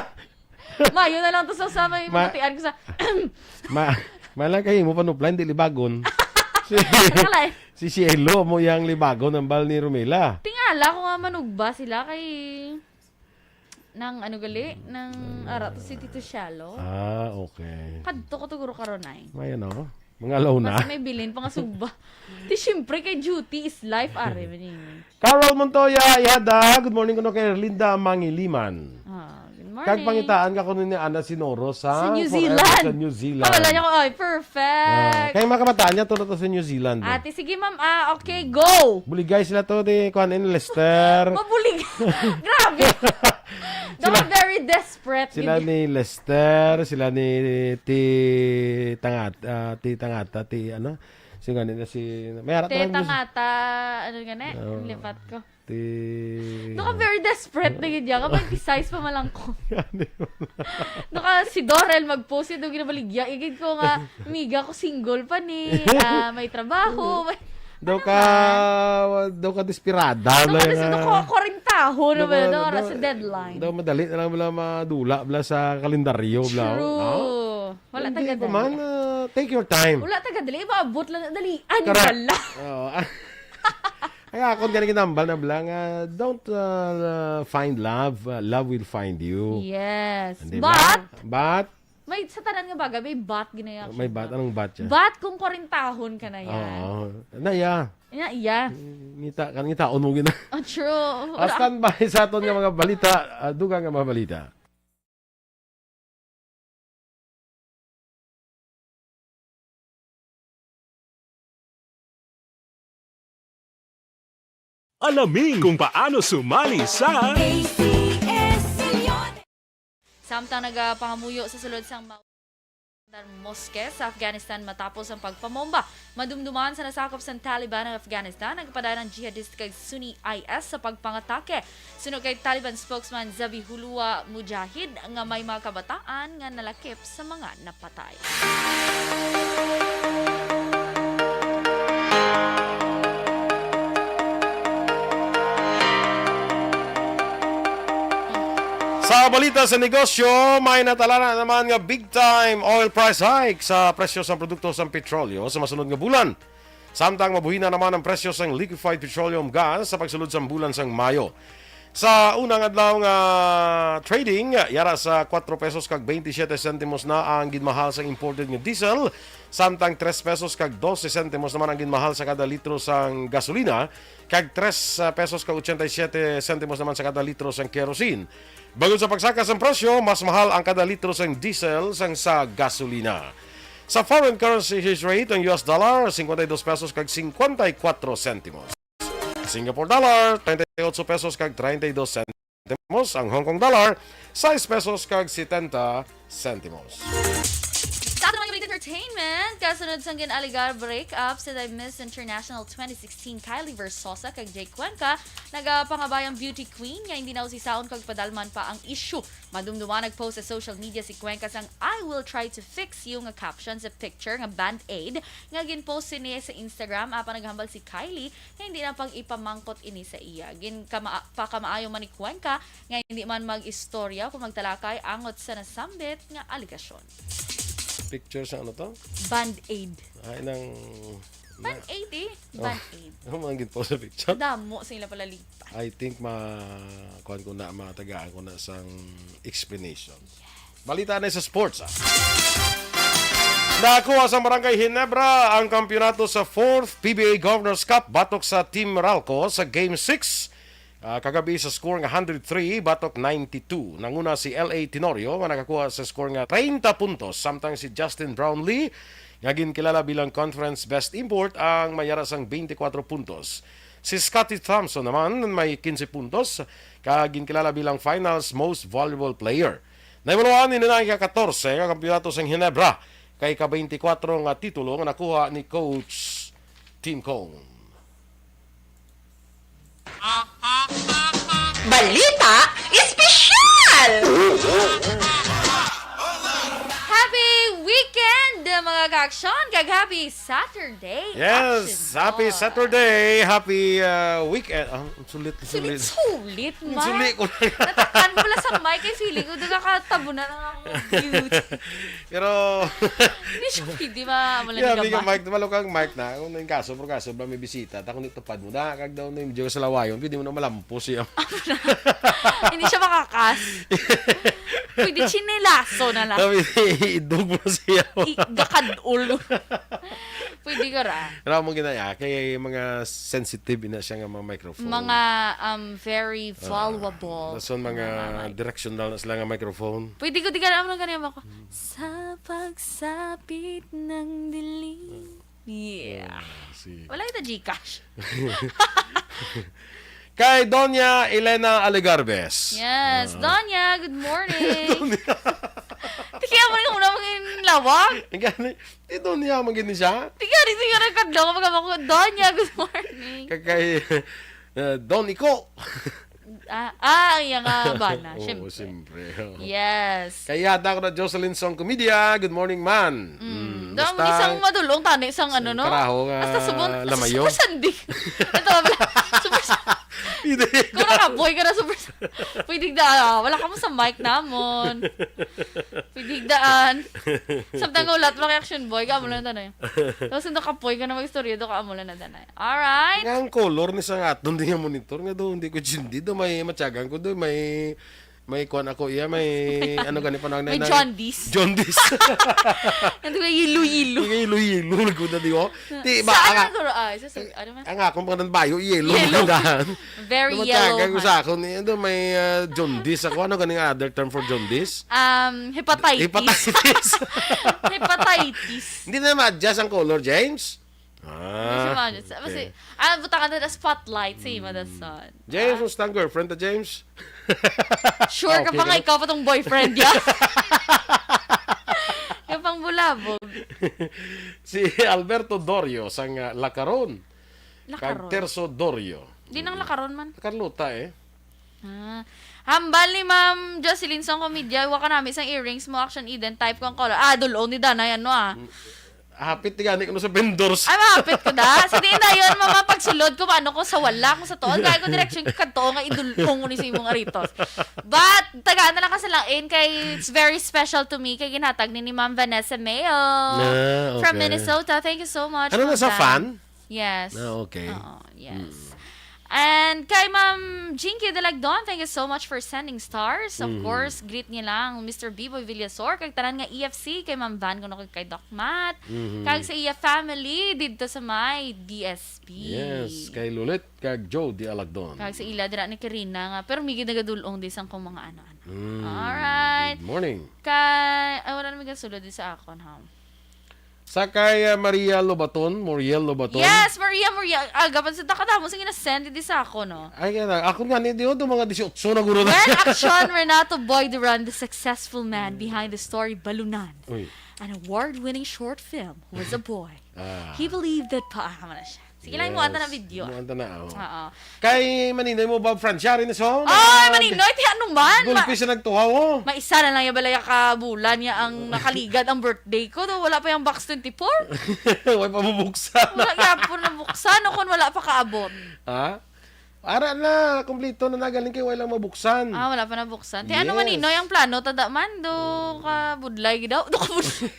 Mayo na lang to sa, sa may Ma-, matian ko sa ma-, malang kayo mo panuplan, di libagon. Si, Nakalay. si Cielo mo yang libagon ang bal ni Romela. Tingala ko nga manugba sila kay nang ano gali, nang ara to si Tito Shalo. Ah, okay. Kadto ko to guro karon ay. May ano? Mga alaw na. Mas may bilin pa nga sugba. Di, syempre, kay duty is life, are, man ini. Carol Montoya, ihada. Good morning kuno kay Erlinda Mangiliman. Ah, good morning. Kag pangitaan ka kuno ni Ana Sinoro sa Sa New Forever Zealand. sa New Zealand. Pawala niya ko, ay, perfect. Ah, kay mga kabataan niya, tulo to sa New Zealand, eh. Ate, sige, ma'am. Ah, okay, go. Buligay sila to, di, kuan, in Lester. Mabulig. Grabe. Daw Sila, very desperate. Sila gid. ni Lester, sila ni Ti Tangat-, ah, Ti Tangata, Ti ano? Si nga nila si, may harap Ti naman si Tangata, ano nga na? Oo. Ang lipat ko. Ti Doon ka very desperate na gid yan. Kapag size pa malang ko. Ano yun? Doon ka si Dorel mag-post, doon ginabaligya. Igid ko nga, miga ko single pa ni, ah, may trabaho, may Daw Ano ka, man? daw ka desperada Daw na ka yun, des-, daw ah. ka kwarentaho na Daw ba? ka, Daw ka daw, sa deadline. daw madali na lang bala madula bala sa kalendaryo bala. True. Ah? Wala Hindi taga pa man, dali. ah, take your time. Wala taga dali. Maabot lang. Dali. Ano Correct. bala? Oo. Ay, akon gani ginambal na bala nga, don't, ah, find love. Ah, love will find you. Yes. Di ba? But, But, May, sa tanan nga bagay, may but ginaya May siya. but? Anong but siya? But kung kwarentahon ka na yan. Oo. Na, iya. Ina, iya. Ngita, kan ngitaon mo gina. Ah, true. Ah, standby sa aton nga mga balita. Ah, dugang nga mga balita. Alamin kung paano sumali sa A C S Union. Samtang nagapangamuyo sa sulod sang Mawdar Mosque sa Afghanistan matapos ang pagpamomba, madumduman sa nasakop sang Taliban ang Afghanistan, nagpadayon ang jihadist kag Sunni I S sa pagpangatake. Suno kay Taliban spokesman Zabihullah Mujahid nga may mga kabataan nga nalakip sa mga napatay. Sa balita sa negosyo, may natala na naman nga big time oil price hike sa presyo sa produkto sa petrolyo sa masunod nga bulan. Samtang mabuhi na naman ang presyo sang liquefied petroleum gas sa pagsulod sang bulan sang Mayo. Sa unang adlaw nga trading, yara sa kuwatro pesos kag twenty-siete sentimos na ang ginmahal sang imported nga diesel, samtang tres pesos kag dose sentimos naman ang ginmahal sa kada litro sang gasolina, kag tres pesos kag ochenta y siete sentimos naman sa kada litro sang kerosene. Bangod sa pagsaka sang presyo, mas mahal ang kada litro sang diesel sang sa gasolina. Sa foreign currency exchange rate, ang U S dollar, cincuenta y dos pesos kag cincuenta y cuatro sentimos. Singapore dollar, treinta y ocho pesos kag treinta y dos sentimos. Ang Hong Kong dollar, sais pesos kag setenta sentimos. Sa aton mga balita entertainment, kasunod sang gin-alegar breakup sa Miss International twenty sixteen, Kylie Versosa kag Jay Cuenca, nagapangabay ang beauty queen nga hindi na usisaon kag padalman pa ang issue. Madumduman nag-post sa social media si Cuenca sang "I will try to fix you" nga caption sa picture nga Band-Aid nga gin-post sini sa Instagram, apan naghambal si Kylie nga hindi na pag-ipamangkot ini sa iya. Gin kama-, pakamaayo man ni Cuenca nga hindi man mag-istorya kung magtalakay angot sa nasambit nga alegasyon. Picture sa ano to? Band-Aid. Ay, nang... Band-Aid eh. Oh. Band-Aid. Ano man gid po sa picture? Damo sa ila pala lipat. I think ma-, kuwan ko na, matagaan ko na sang explanation. Balita na sa sports, ah. Nakuha sa Barangay Ginebra ang kampiyonato sa fourth P B A Governor's Cup batok sa Team Ralco sa Game six, ah, kagabi sa score nga hundred three batok ninety-two. Nanguna si L A Tenorio nga nakakuha sa score nga treinta puntos, samtang si Justin Brownlee nga ginkilala bilang Conference Best Import ang may yara sang twenty-four puntos. Si Scotty Thompson naman may quince puntos kag ginkilala bilang Finals Most Valuable Player. Nahibaluan ini na ang ika-katorse nga kampiyonato sang Ginebra, kay ika-twenty-four nga titulo nga nakuha ni Coach Tim Cone. Balita Espesyal! Happy weekend, mga ka-aksyon, kag happy Saturday, Yes, Action happy Boy. Saturday, happy, uh, weekend. Ah, sulit, sulit. Sulit-sulit, Ang man. Sulit ko na. Natakan ko lang sa mic, kay feeling ko, doon kakatabunan ang akong beauty. Pero, Hindi siya pwede, ma-, wala Yeah, nang mic, gamay. Mic, malo kang mic na. Kung nang kaso, pero kaso, ba may bisita, ta kung nitupad mo na, kag daw na yung Diyos sa lawayon, pwede mo na malampo siya. Hindi siya makakas. Pwede chinelaso na lang. Sabi, idog mo siya. I-, gakadul. Pwede ka ra. Pero mo ginaya, kay mga sensitive na siya nga mga microphone. Mga, um, very Ah, vulnerable. Dason mga Mga mic. Directional na sila nga microphone. Pwede ko di ka ra, ano, ganyan ako. Hmm. Sa pagsapit ng dilim. Yeah. Ah, si Wala ito, GCash. Kay Doña Elena Alegarbes. Yes, Ah. Doña, good morning. Doña. Di kaya mo rin una mangin lawag? Ang gani, di Doña, magini siya? Di ka rin, di ka rin kadlaw, magkabako, "Doña, good morning." Kay, kay, uh, Don Iko. Ah, ah, ang iya nga bana, Oo, syempre. Siyempre, oo. Yes. Kay yata ko na Jocelyn Song Comedia, good morning, man. Mm. Mm, Dong, basta isang madulong tani, isang ano, no? Karaho nga Hasta subon, lamayo. Super Sunday. Ito, Super Sunday. Hindi. Kung nakapoy ka na, Super Sunday. Pwede da, ah, wala ka mo sa mic namon. Pwede daan. Samtang nga ulat, mga action boy, ka mo lang tanay. Tapos nung kapoy ka na mag-istorya, do ka amo lang na tanay. Alright. Nga ang color ni sa nga aton, di nga monitor nga do, hindi ko jindi do, may matyagan ko do, may, may kuwan ako, iya, may, ano gani pa nang May nanay? Jaundice. Jaundice. Nandun ka yilo-yilo. Hindi ka yilo-yilo, nagkuda di ko. Di ba, Saan ang ang, ang guro-, ah, isa sa, ano man? Ang akong mga bayo, yellow Yellow. Ang dahan. Very Naman yellow, tagang ko ha? Sa akon, eh, ano, may, ah, jaundice ako. Ano ganing other term for jaundice? Um, hepatitis. Hepatitis. Hepatitis. Hindi na ma-adjust ang color, James? Hindi siya Ah, ma-adjust. Kasi, okay. Ah, butangan na spotlight sa imo, that's all. James, Ah. Musta ang girlfriend ta, James? Sure ka Okay, pa nga, ganun. Ikaw pa tong boyfriend niya? Yung pang bulabog. Si Alberto Dorio sang, ah, Lacaron. Lacaron. Kag Terso Dorio. Di nang Lacaron man. Carlota, eh. Ah. Hambal ni Ma'am Jocelyn Song Comedia, "Wa ka nami sang earrings mo, Action Eden, type ko ang color." Ah, dulong ni Danay, ano, ah. Mm. Hapit ti gani kuno sa vendors. Ay, mahapit ko da. Sa diin dayon, mama, pagsulod ko, maano ko sa wala, kung sa tuon, kaya ko direksyon ko kadto nga idulong ko ni sa imong aritos. But, tagaan na lang ka sa lain, kay it's very special to me, kay ginhatag ni, ni Ma'am Vanessa Mayo Ah, from okay. Minnesota. Thank you so much, Ano Ma'am na sa Van. Fan? Yes. Ah, okay. Oo, yes. Mm. And kay Ma'am Jinky Dalagdon, thank you so much for sending stars. Of Mhm. course, greet niya lang Mister Biboy Villasor, kag tanan nga E F C, kay Ma'am Van, kuno kag kay Doc Matt. Mhm. Kag sa iya family, dito sa may D S P. Yes, kay Lulit, kag Joe Di Alagdon. Kag sa ila, dira ni Karina nga, pero may ginagadulong di sang kung mga ano-ano. Mm, Alright. Good morning. Kay, ay, wala naman kasulod di sa akon, ha? Sa kay, ah, Maria Lobaton, Moriel Lobaton. Yes, Maria, Maria. Aga pa sa takadamo, sige na send, di sa ako, no? Ay, kaya na. Ako nga, ni, di, oh, itong mga dieciocho na guro na. When Action Renato Boy Duran, the successful man behind the story Balunan, Uy. an award-winning short film, was a boy. Ah. He believed that pa, ah, wala siya. Sige lang, Yes. muanta na video. Muanta na, oh. Oo. Kay Maninoy mo, Bob Francia, rin so, Ay, mga Maninoy, ti ano man? Gulpi Ma- siya nagtuhaw, oh. May isa na lang yung balaya ka bulan niya ang nakaligad ang birthday ko. Daw wala pa yung box twenty-four. Wala pa mabuksan. Wala nga po nabuksan o kung wala pa kaabot. Ha? Ara na, kompleto na nagaling kay wala mabuksan. Ah, wala pa nabuksan. Ti ano Yes. Maninoy ang plano? Tada man, do ka budlay daw. Do ka budlay.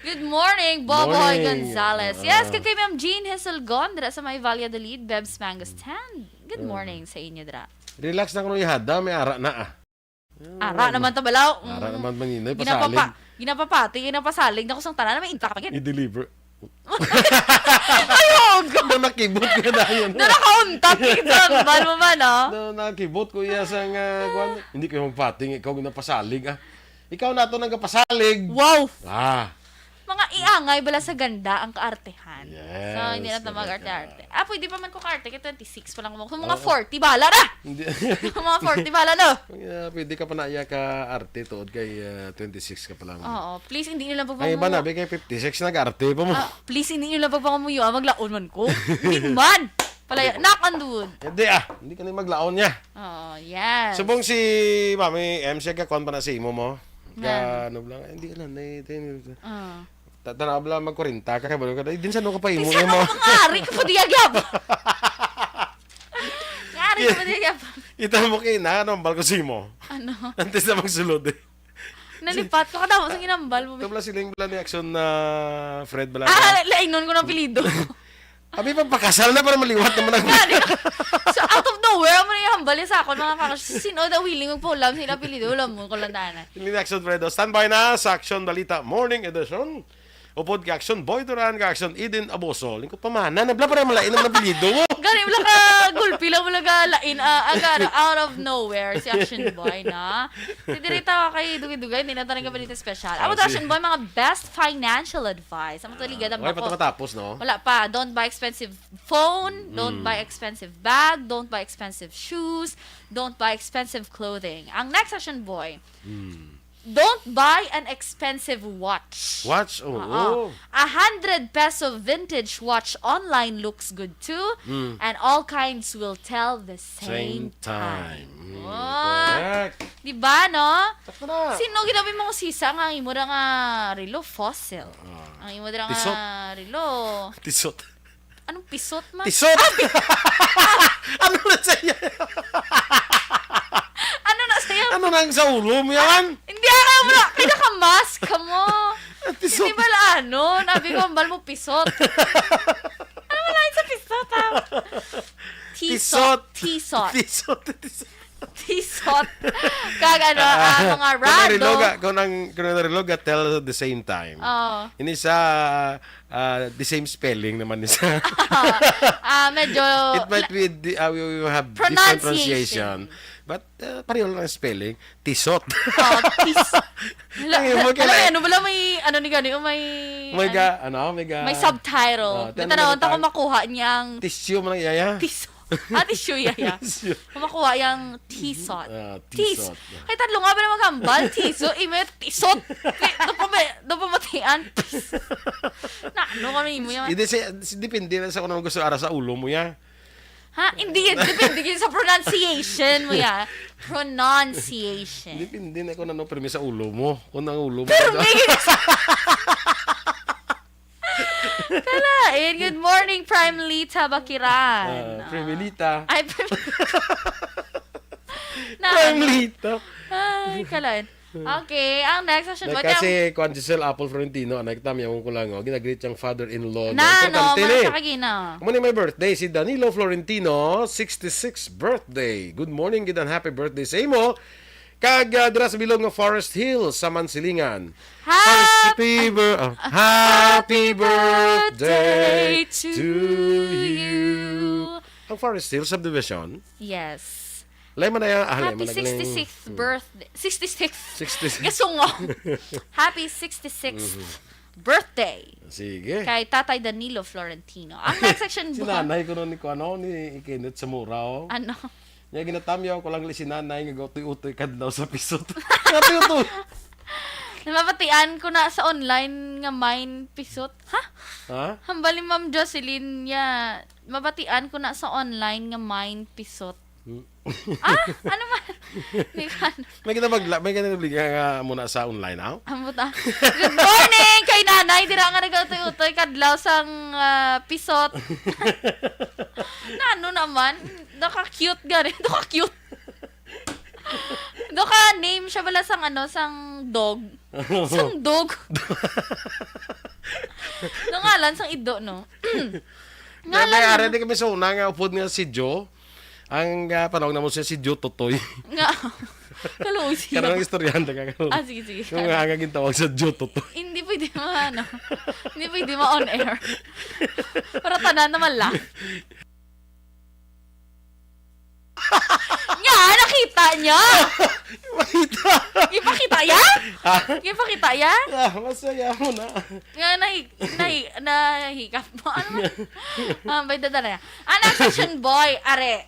Good morning, Boboy Morning. Gonzales. Ah. Yes, kag kay Ma'am Jean Heselgon, dira sa may Valladolid, Bebs Mango Stand. Good Ah. morning sa inyo, dira. Relax na kuno ihada, may ara na, ah. Ara naman ta balaw. Ara Mm. naman, Maninoy, Ginapapa-, pasalig. ginapapati, ginapasalig na ko sang tanan, may intra ka pa gid. I-deliver. Ayog! Na nakibot ko dayon. Na nakauntat, ikaw, bal mo ba, no? Na nakibot ko iya sang, ah, kwan. Hindi kayo magpating, ikaw ginapasalig, ah. Ikaw na to nagapasalig. Wow! Ah. Mga iangay bala sa ganda ang kaartehan. Yes, So, hindi na ito correct. mag-arte-arte. Ah, pwede pa man ko kaarte kay twenty-six pa lang mo. Kung mga Oo. forty, bala na! Hindi. Kung mga forty, bala na! Yeah, pwede ka pa na iya ka arte tuod kay, ah, twenty-six ka pa lang. Oo. Please, hindi nyo lang Ay, iba na, pagpangamuyo. Be, kay fifty-six nag-arte pa mo. Ah, please, hindi nyo lang pagpangamuyo, ah, maglaon man ko. Hindi man! Palaya, knock on the wood. Hindi, ah. Hindi ka na maglaon niya. Oo, yes. Subong si Mami M, siya ka kwan pa na si imo mo. Nga. Ga, ano lang, hindi lang, eh, eh, Ah. ta-, tanaw lang, mag-kwarenta ka, kabalo ka, eh, din sa ano ka pa imo, Isa imo? na mga ari ka pa diya, gyab. Nga ari ka pa diya, gyab. Ita mo kay na, ano, ang balko si imo? Ano? Antes na magsulod, eh. Nalipat ko, kadamo sa ginambal mo, Ito be. pala siling bala ni Action na Fred bala Ah, na. la-, lainon ko ng apelido. Abi, pagpakasal na para maliwat naman ang Gani. So, out of nowhere, amo na yung hambal niya sa akon, mga kakas-, sino daw willing magpaulam sa ila apelido? Wala mo, ko lang daan, eh. Siling ni Action Fredo, standby na sa Action Balita Morning Edition. Upod kay Action Boy Duran, kay Action Eden Aboso. Lingkod pa man, na, nabla pa rin malain ang apelido mo. Gani, wala ka gulpi lang, wala ka lain, ah, aga, ano, out of nowhere, si Action Boy, na. Hindi rin tawa kay Dugay-Dugay, hindi na tayo ka balita special. Amo Ah, to, si Action Boy, mga best financial advice. Amo to, Ah, liga, wala pa bako. to matapos, no? Wala pa. Don't buy expensive phone, don't Mm. buy expensive bag, don't buy expensive shoes, don't buy expensive clothing. Ang next Action Boy, Mm. don't buy an expensive watch. Watch? Oo. Oo. A hundred peso vintage watch online looks good too, Mm. and all kinds will tell the same Same time. time. Mm, Oh. correct. Di ba, no? Sakto na. Sino ginabi mo sisa nga ang imo ra nga relo? Fossil. Ah. Ang imo ra nga Tisot. relo. Tisot. Anong pisot man? Tisot! Ah, pi- Ano na sa iya? Ano na sa'yo? Ano nang sa ulo mo yan? Hindi, ano mo na? Kaya naka-mask ka mo. Tisot. Hindi ba la, ano? Nabi ko, ambal mo, pisot. Ano mo lain sa pisot, ha? Tisot. Tisot. Tisot. Tisot. Tisot. Kag ano, ah, mga Kung ang relo random. ga, kung ang, kung ang relo ga tell the same time. Oo. Ini sa, ah, the same spelling naman ni sa Ah, medyo It might la- be, di-, ah, we, we have different Pronunciation. pronunciation. But, ah, pareho lang ang spelling. Tisot. Oh, tis-, Hala, Ay, mo hala, kailangan- ano bala may, ano ni gani, oh, may, May ano, ga-, ano, may ga- may subtitle. Oh, May tanaw, tanaw, ta kung makuha niyang Tissue mo lang, yaya. Tis-, ah, tissue, yaya. Tissue. Kung makuha yung tisot. Ah, Tis-, tisot. Kay tadlo nga ba na maghambal? Tiso, ime, tisot. Ti-, doon pa ba, doon pa matian? Tis-, na, ano kami mo yan? Hindi, si, si, depende na sa kung ano gusto ara sa ulo mo, ya. Ha? Hindi yan. Depende yun sa pronunciation mo, ya. Pronunciation. Depende na kung ano permi sa ulo mo. Kung ang ulo mo. Pero may Kalain. Good morning, Primelita Bakiran. Ah, Primelita. Ay, Prim-, na, Primelita. Ay, kalain. Okay, ang next question, Nay, what kasi yung kuan, Giselle Apple Florentino, anay kita, miyawong ko lang, oh, ginagreet siyang father-in-law. Na, no, importante ni. Marta Kagina. Amo ni may birthday, si Danilo Florentino, sixty-six birthday. Good morning, gid, and happy birthday sa imo. Kag, ah, dira sa bilog nga Forest Hills, sa Mansilingan. Hap- Happy bir-, ah, happy birthday to you. Ang Forest Hills Subdivision? Yes. Lay man na yan. Ah, lay Happy man na galing. sixty-sixth Hmm. birthday. sixty-six. sixty-six. Gasungog. Happy sixty-sixth Mhm. birthday Sige. kay Tatay Danilo Florentino. Ang next section Si ba? nanay ko nun ni, ano, ni Kenneth Zamora, oh. Ano? Niya ginatamyaw ko lang li si nanay nga gautoy-utoy kadlaw sa pisot. Gautoy-utoy. Namabatian ko na sa online nga mine pisot. Ha? Ha? Hambal ni Ma'am Jocelyn niya, mabatian ko na sa online nga mine pisot. Hmm. Ah, ano man? Di ko ano. May kita magla-, may kita nabliga nga muna sa online, aw? Ambot, ah. Good morning kay nanay. Dira nga nagautoy-utoy kadlaw sang, ah, pisot. Na ano naman? Naka-cute gani. Naka-cute. Naka-name siya bala sang ano, sang dog. Sang dog. Nangalan sang ido, no? May, may Ngalan ara mo. Di kami sa una nga upod nga si Joe. Ang, ah, panawag namo siya si Joe Totoy. Nga. Kaluoy siya. Karang istoryahan ka karon. Ah, sige, sige. Yung nga nga gintawag sa Joe Totoy. Hindi pwede ma-, ano. Hindi pwede ma-on air. Para tanan naman lang. Nga, nakita niya. Makita. Ipakita ya? Ha? Ipakita ya? Ah, masaya mo na. Nga, nahi-, nahi-, nahikap mo. Ano man? Ah, may dadala niya. Ang next section, boy, are.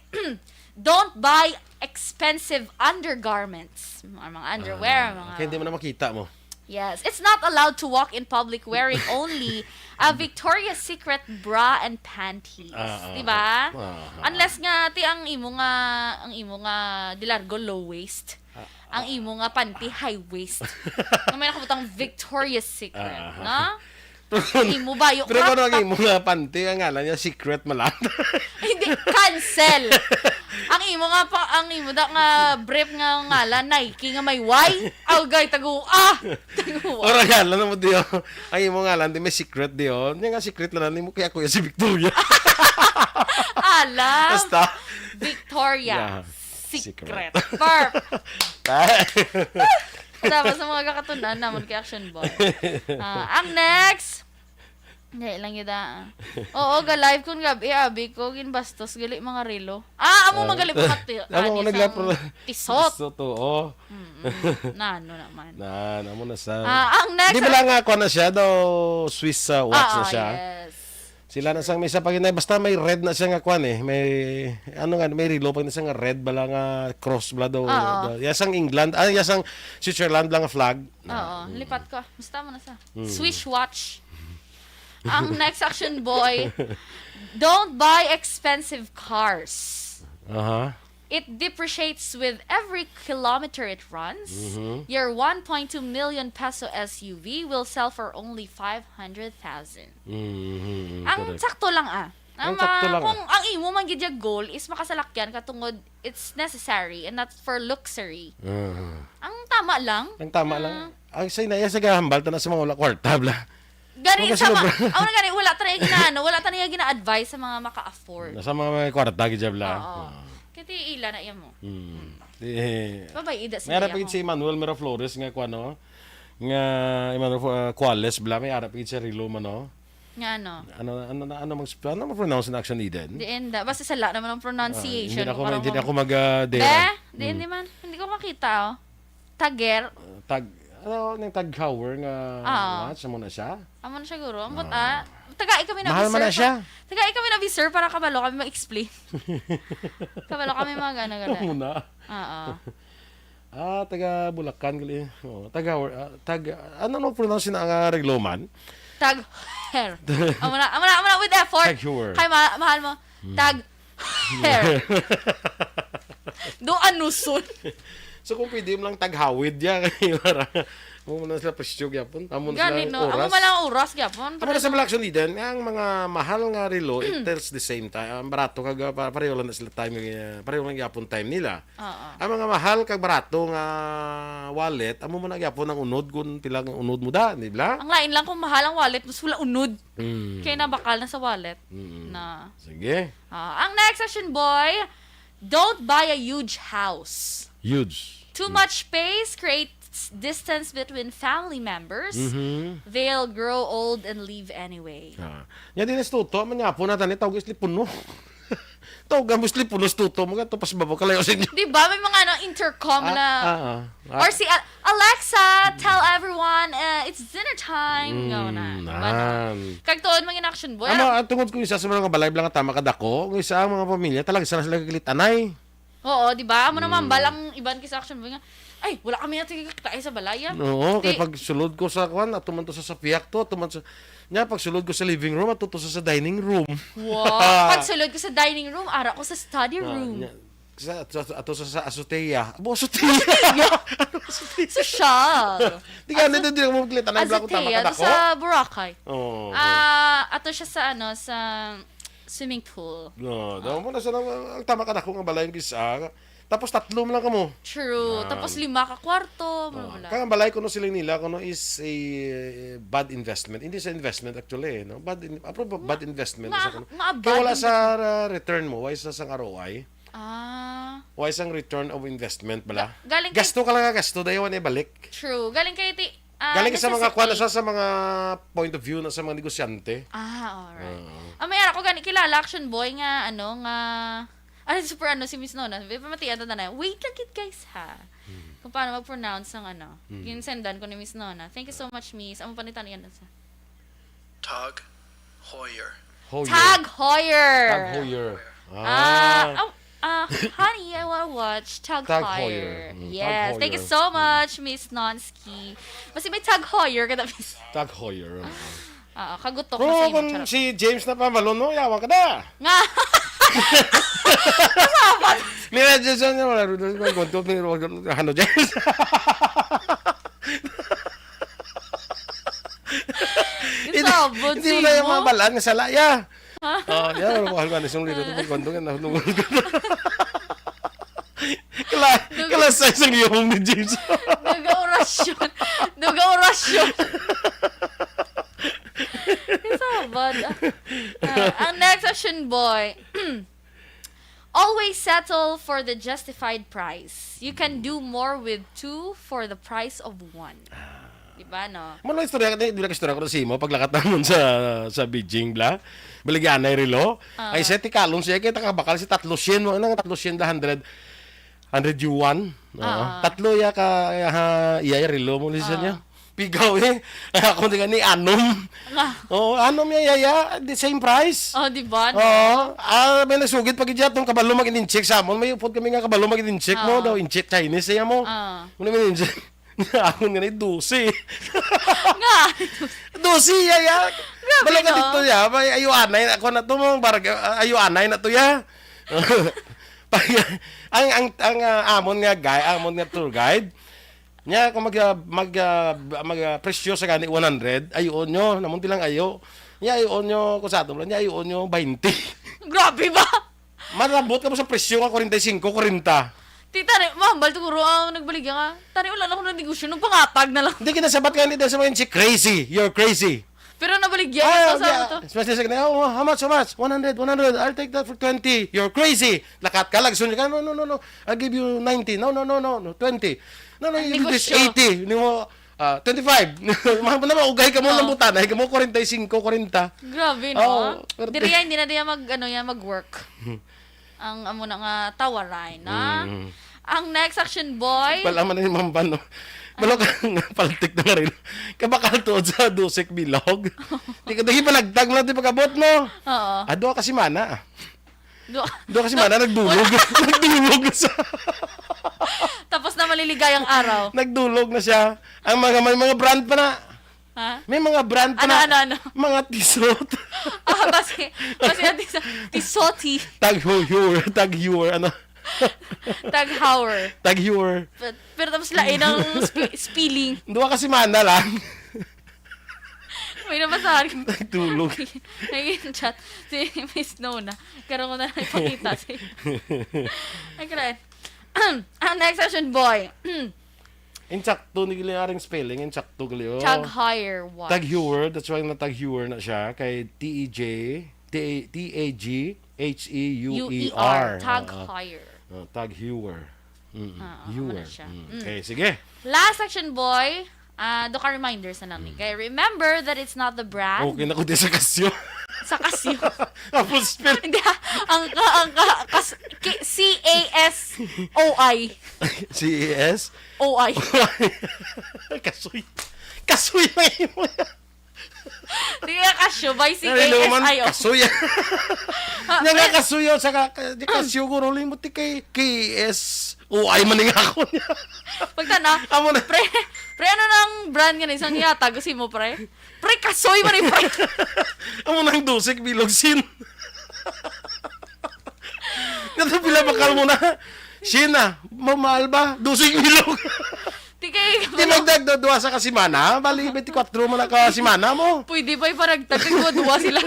Don't buy expensive undergarments. Mga, mga underwear, Ah, mga okay, hindi mo na makita mo. Yes, it's not allowed to walk in public wearing only a Victoria's Secret bra and panties. Ah, ah, Di ba? Ah, ah. Unless nga, ti, ang imo nga, ang imo nga dilargo low waist. Ah, Ang ah. imo nga panty high waist. Nga may nakabutang Victoria's Secret, Ah, ah. no? Ang imo bayo Pero crop kung ang top. Imo nga panty, ang ngalan niya, Secret man lang. Hindi, cancel. Ang imo nga pa, ang imo da nga brief nga ngalan, Nike nga may Y. Agay, tago, ah! Tago, ah. Ora ngalan mo diyo. Ang imo ngalan, di may Secret diyo. Niya nga Secret lang, nimo kaya kuya si Victoria. Alam. Basta. Victoria. Yeah. Secret. Secret. Perp. Tapos sa mga kakatunan naman kay Action Boy. Ah, ang next, Dali lang yun, ah. Oo, ga-live kun gabi, abi ko, ginbastos, gali mga relo. Ah, amo Ah. Magali pa kati-, Amo ani, nagla-, sang pro-, pisot. Pisot, oo. Mm-mm. Na, ano naman. Na, amo na sa Ah, ang next Di ba lang nga, kuha na siya, daw Swiss, ah, wax na Oo, siya? Yes. Sila na sang may isa pa ginay, basta may red na siya nga kuan eh. May, ano nga, may relo pa na siya nga red bala nga cross bala daw. Oo. Daw. Yasang England, ah, yasang Switzerland bala nga flag. Oo, Mm. Lipat ko. Basta mo na sa Mm. Swiss watch. Ang next action, boy, don't buy expensive cars. Aha. It depreciates with every kilometer it runs. Mhm. Your one point two million peso S U V will sell for only five hundred thousand. Mhm, Ang correct. Sakto lang, ah. Ang Ang sakto ma-, lang, kung ah. Ang imo man gid yung goal is makasalakyan ka tungod it's necessary and not for luxury. Ah. Ang tama lang. Ang tama lang. Ah. Ang say na, iya sa gahambal, tana sa mga wala kwarta, bla. Gani, Kung sa ma-, sobra. Ako na gani, wala tayo gina-, ano, wala tayo gina-advise sa mga maka-afford. Sa mga may kwarta, gid siya, bla. Oo. Ah. Kaya ti ila na iya mo. Hmm. Di, Babay, ida may sila harap ako. Gid si Emmanuel Miraflores nga kuan, no? Nga Emmanuel Fo-, ah, Cuales, bla, may harap gid sa Rilo man, no? Nga ano? Ano, ano, ano, ano mag-, ano mag-pronounce in Action Eden? Di enda. Basta sala naman ang pronunciation Ah, hindi ko na ako, parang hindi na mag- ako mag, ah, dare. Be? Di, Hmm. Hindi man. Hindi ko makita, oh. Tager? Uh, tag, ano, yung tag Hauer nga Ah. Watch, amo na siya? Amo na siguro. Ambot, Ah. ah. Tagai kami na Mahal man na sir, siya. Tagai kami na sir para kabalo kami ma-explain. Kabalo kami mag-, ano, gala. Amo na. Oo. Ah, taga Bulacan, gali. Oh, taga, ah, tag, ano mo pronounce na ang, ah, Regloman? Tag hair. Amo na, amo na, amo na, with effort. Tag hair. Kay ma-, mahal mo. Hmm. Tag hair. Do anuson. So, kung pwede mo lang taghawid ya, kay para mo na sila presyo gyapon. Amo na Gani, sila no? Amo oras. Malang oras gyapon. Amo na sa Malaction Eden, ang mga mahal nga relo, it tells the same time. Ang barato kag, ah, pa-, pareho lang na sila time, eh, pareho lang gyapon time nila. Oo. Ang mga mahal kag barato nga wallet, amo man na gyapon ang unod kung pila ang unod mo da, di ba? Ang lain lang kung mahal ang wallet, mas wala unod. Mm. Kaya nabakal na sa wallet Mm. na. Sige. Ah, ang next question, boy, don't buy a huge house. Huge. Too Mm. much space creates distance between family members. Mhm. They'll grow old and leave anyway. Ah. Nya din istuto, man nga po na tani, tawag isli puno. Tawag mo isli puno, istuto mo nga, to pas babaw, kalayo sa inyo. Di ba? May mga ano, intercom Ah, na. ah, ah. Ah. Or si Al-, Alexa, tell everyone, uh, it's dinner time. Mm, Nga na, di ba? nan. Kag tuod, mga action, boy. Amo, Alam- ang tungod kung isa sa mga balay lang tama kadako, kung isa ang mga pamilya, talaga sila sila kakilit anay. Oo, di ba? Amo naman, Mm. balang iban kisa action, boy, nga, "Ay, wala kami natin kakitae sa balay, ah." Oo, kay Di- pag sulod ko sa kwan, ato man to sa sapiak to, ato man sa, nya, pag sulod ko sa living room, ato to sa, sa dining room. Wow. Pag sulod ko sa dining room, ara ko sa study Ah, room. nya, sa, sa, ato sa, sa azotea. Abo, azotea. Azotea? Azotea. Social. Di ka, Azo-, hindi, hindi mo magkita na yung black, tama ka azotea, doon nako. Sa Boracay. Oo, oo. Ah, ato siya sa, ano, sa swimming pool. No, daw mo na sa, ang tama ka nako nga balay ang bisa. Tapos tatlo man lang kamo. True. Yan. Tapos lima ka kwarto, bla, Oo. bla. Kaya ang balay kuno siling nila, kuno is a, eh, bad investment. Hindi sa investment actually, eh, no? Bad in-, apro ba, Ma-, bad investment ma-, sa kuno. ma-, Kaya bad wala sa investment. Ra-, return mo, why sa sang R O I? Ah. Why sang return of investment bala? Ga-, galing kay Gasto ka lang nga gasto, dayawan ibalik. True. Galing kay ti-, ah, Galing sa mga necessity. Kuwan, sa, sa mga point of view na sa mga negosyante. Ah, alright. Oo. Ah, may ara ko gani kilala, action boy nga, ano, nga, ah, super ano, si Miss Nona. May pamatian to na, wait lang gid, guys, ha. Hmm. Kung paano mag-pronounce ang ano. Hmm. Ginsendan ko ni Miss Nona. Thank you so much, Miss. Amo pa ni Tanya na sa Tag Heuer. Heuer. Tag Heuer. Tag Heuer. Ah, Ah. oh, ah, honey, I wanna watch Tag Tag Heuer. Heuer. Mm, Yes, Tag thank you Heuer. so Mm. much, Miss Nonsky. Basta may Tag Heuer ka na, Miss. Tag Heuer. Oo, kagutok Bro, na sa imo, kung charot. si James na pamalo, no, yawa ka na. Nga. Nila, Jason, wala rin, wala rin, wala rin, wala rin, ano, James? Hindi, Isabot hindi mo na yung simo? mga balaan nga sala, ya. Oh, ya, wala ko halwa ni sung lilo, tungkol kwento, nga nahulungan ko. Kala, Duga- kala sa isang yuhong ni James. Duga orasyon. Duga orasyon. Isabot. Ah, ang next action, boy. Always settle for the justified price. You can do more with two for the price of one. Ah. Di ba, no? Mano istorya ka, di ba istorya ko sa imo, paglakat namon sa, sa Beijing, bla? Baligyanay relo. Ah. Ay, siya, tikalon siya, kaya takabakal si tatlo syen, mo, nang tatlo syen da hundred, hundred yuan. Oo. Ah. Tatlo ya ka, ha, iya, iya relo mo, listen Ah. niya. Pigaw eh. Ako di gani anom. Nga. Oo, anom ya, ya, ya. The same price. Oh, di ba, no? Oo. Ah, may nagsugid pag iya tong kabalo mag-incheck sa amon. May upod kami nga kabalo mag-incheck mo Oo. daw, incheck Chinese siya mo. Ah. Muna may incheck. Ako nga na dose. Nga. Dose ya, ya. Grabe, Balaga no? dito ya. May ayuanay na ako na to, mong barag-, ayuanay na to ya. Pag, ang, ang, ang, ah, amon nga guy, amon nga tour guide, Nya, kung mag, ah, mag, ah, mag, ah, presyo sa gani one hundred, ayuon nyo, namunti lang ayo. Nya, ayuon nyo, kung sa ato, nya, ayuon nyo, twenty. Grabe ba? Malabot ka mo sa presyo nga forty-five, forty. Tita, ni, mahambal siguro ang nagbaligya nga. Tani, wala na akong negosyo. Nagpangatag na lang. Hindi, kinasabat ka, hindi, dahil sa mga si crazy. You're crazy. Pero nabaligya Ah, ka sa yeah. ato. Especially sa kanila, "Oh, how much, how much? One hundred, one hundred. I'll take that for twenty. You're crazy." Lakat ka, lagsun ka, "No, no, no, no. I'll give you ninety. No, no, no, no, no. Twenty. No, no, Ang you give this negosyo. eighty." Ni mo, ah, twenty-five. Mga na maugay ka mo Oh. ng butanay, ka mo forty-five, forty. Grabe, no? Oo, pero Diri yan, hindi na diya mag, ano yan, mag-work. Ang amo na nga tawaray na. Mm. Ang next action, boy. Wala man na yung mamban, no? Wala ka nga paltik na nga rin. Kabakal tuod sa dusik bilog. Di ka, di panagtag lang, di pag-abot mo. Oo. Ah, duha ka simana. Duha. Duha ka simana, nagdulog. Nagdulog sa Tapos na maliligayang araw. Nagdulog na siya. Ang mga, may mga brand pa na. Ha? May mga brand pa Ano, na. ano, ano? Mga tisot. Ah, basi, basi ang tisa-, tisoti. Tag Heuer, Tag Heuer, ano? Tag Heuer. Tag Heuer. Pero, pero tapos lain ang spe-, spelling. Duha ka semana lang. May nabasahan ko. Nagtulog. Nag-chat si Miss Nona. Karon ko na lang ipakita si Ay, kalain. Ang next question, boy. Insakto ni Giliaring spelling, insakto gali, oh. Tag Heuer watch. Tag Heuer, that's why na Tag Heuer na siya. Kay T E J, T A, T A G H E U E R. U E R, Tag Heuer. Ah, Tag Heuer. Mm, Ah, ah, Heuer. Ano siya? Mm. Mm. Okay, sige. Last section, boy. Ah, do ka reminders na lang ni. Mm. Kay remember that it's not the brand. Okay na ko di sa Casio. Sa Casio. Tapos, pero Hindi, ah, ang ka-, ang ka-, kas-, ki-, C A S O I. C A S? O I. Kasoy. Kasoy na imo yan. Di nga Casio, by Ano yung man? C A S I O. Kasoy. Ah, Nga nga may Kasoy, oh, sa ka-, ka-, di Casio, guro, limot ti kay K S. O, ay man nga ako niya. Pagtana, Amo na. pre, pre, ano nang brand nga na isang yata? Gusto mo, pre? Pre, Kasoy man, eh, pre. Amo nang dusik bilog sin. Nato pila bakal mo na. Sina, mamahal ba? Dusik bilog. Di kay Di magdagdo duha sa kasimana, bali twenty-four man ang kasimana mo. Pwede ba iparagtag? Tagduwa-duwa sila.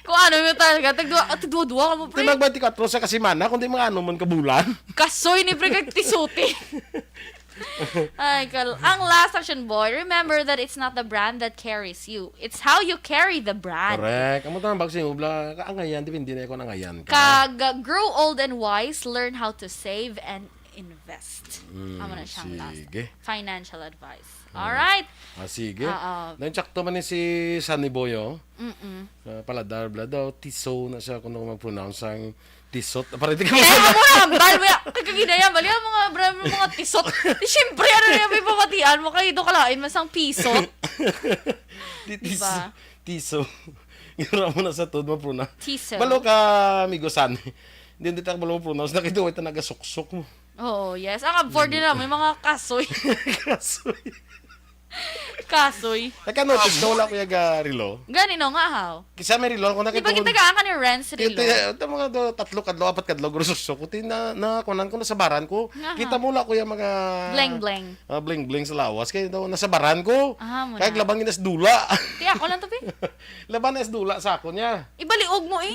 Kung ano yung talaga, tagduwa, ah, tagduwa-duwa ka mo, Di pre. mag twenty-four sa kasimana, kundi mga ano man ka bulan. Kasoy ni pre kag tisuti. Ay, kal-, ang last section, boy. Remember that it's not the brand that carries you. It's how you carry the brand. Correct. Amo tama ba kasi ubla, kaangayan, depende na kung angayan ka. Kag, uh, grow old and wise, learn how to save and invest. Mm, Amo na siyang last. sige. Financial advice. Mm. Alright. Ah, sige. Oo. Nainsakto man ni si Sunny Boy, oh. Mm-mm. Ah, paladar, bla daw, tiso na siya kung ako mag-pronounce ang tisot. Para di ka Kaya masama. mo na, hambal mo ya. Kay kaginaya, bali ang mga brand, mga tisot. Di, siyempre, ano na yung may pamatian mo? Kayo doon kalain, masang pisot. Di Di tis-, ba? tiso. Yura mo na sa tod mo, pronounce. Tiso. Balo ka, amigo Sunny. Hindi, hindi ta balo mo, pronounce. Nakita ko ito nagasuksok mo. Oo, yes. Ang abhor din na, may mga kasoy. Kasoy. Kasoy. Naka-notice ka, wala ko yung, ah, relo. Gani no nga, how? Kisa may relo, ako Di ba nakita kita gaan ka ni Renz Ti-, relo? ti-, ito mga do, tatlo kadlo, apat kadlo, grosso ko. Ti na, na, kunan ko, nasabaran ko. Aha. Kita mo, wala ko yung mga Bling-bling. ah, bling-bling sa lawas. Kaya daw, nasabaran ko. Aha, mo Kaya na. laban nga nas dula. Ti, ako lang to, pi. Laban nas dula sa ako niya. Ibaliog mo, eh.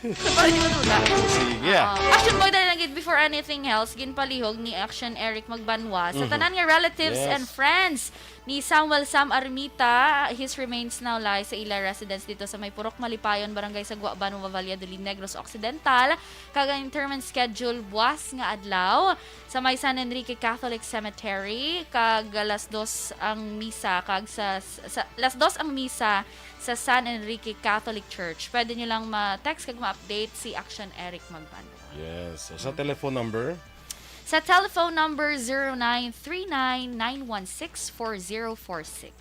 Sa pa rin yung dula. Sige, ah. Ah, Action Boy, dali lang gid, before anything else, ginpalihog ni Action Eric Magbanwa sa Mhm. tanan nga relatives Yes. and friends ni Samuel Sam Armita. His remains now lie sa ila residence dito sa may Purok Malipayon, Barangay Sagwa, Banwa Valle, Dulig, Negros Occidental. Kag ang interment schedule buwas nga adlaw sa may San Enrique Catholic Cemetery, kag alas dos ang misa, kag sa, sa, alas dos ang misa sa San Enrique Catholic Church. Pwede nyo lang ma-text kag ma-update si Action Eric Magbanwa. Yes. So, sa Mm. telephone number? Sa telephone number, zero nine three nine, nine one six, four zero four six.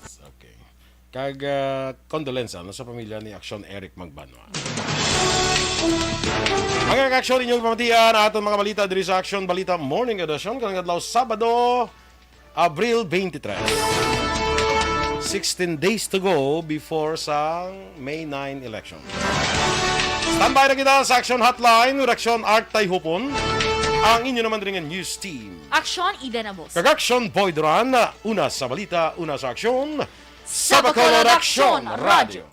Yes, okay. Kag, ah, condolence, ano, sa pamilya ni Action Eric Magbanwa. Mga ka-aksyon, inyong pamatian ang aton mga balita diri sa Action Balita Morning Edition karong adlaw, Sabado, Abril twenty-three. Sixteen days to go before sa May nine election. Standby na kita sa Action Hotline with Action Art Tayhupon, ang inyo naman rin nga news team. Action Eden Abos. Kag Action Boy Duran, una sa balita, una sa aksyon, sa Bacolod Action Radio.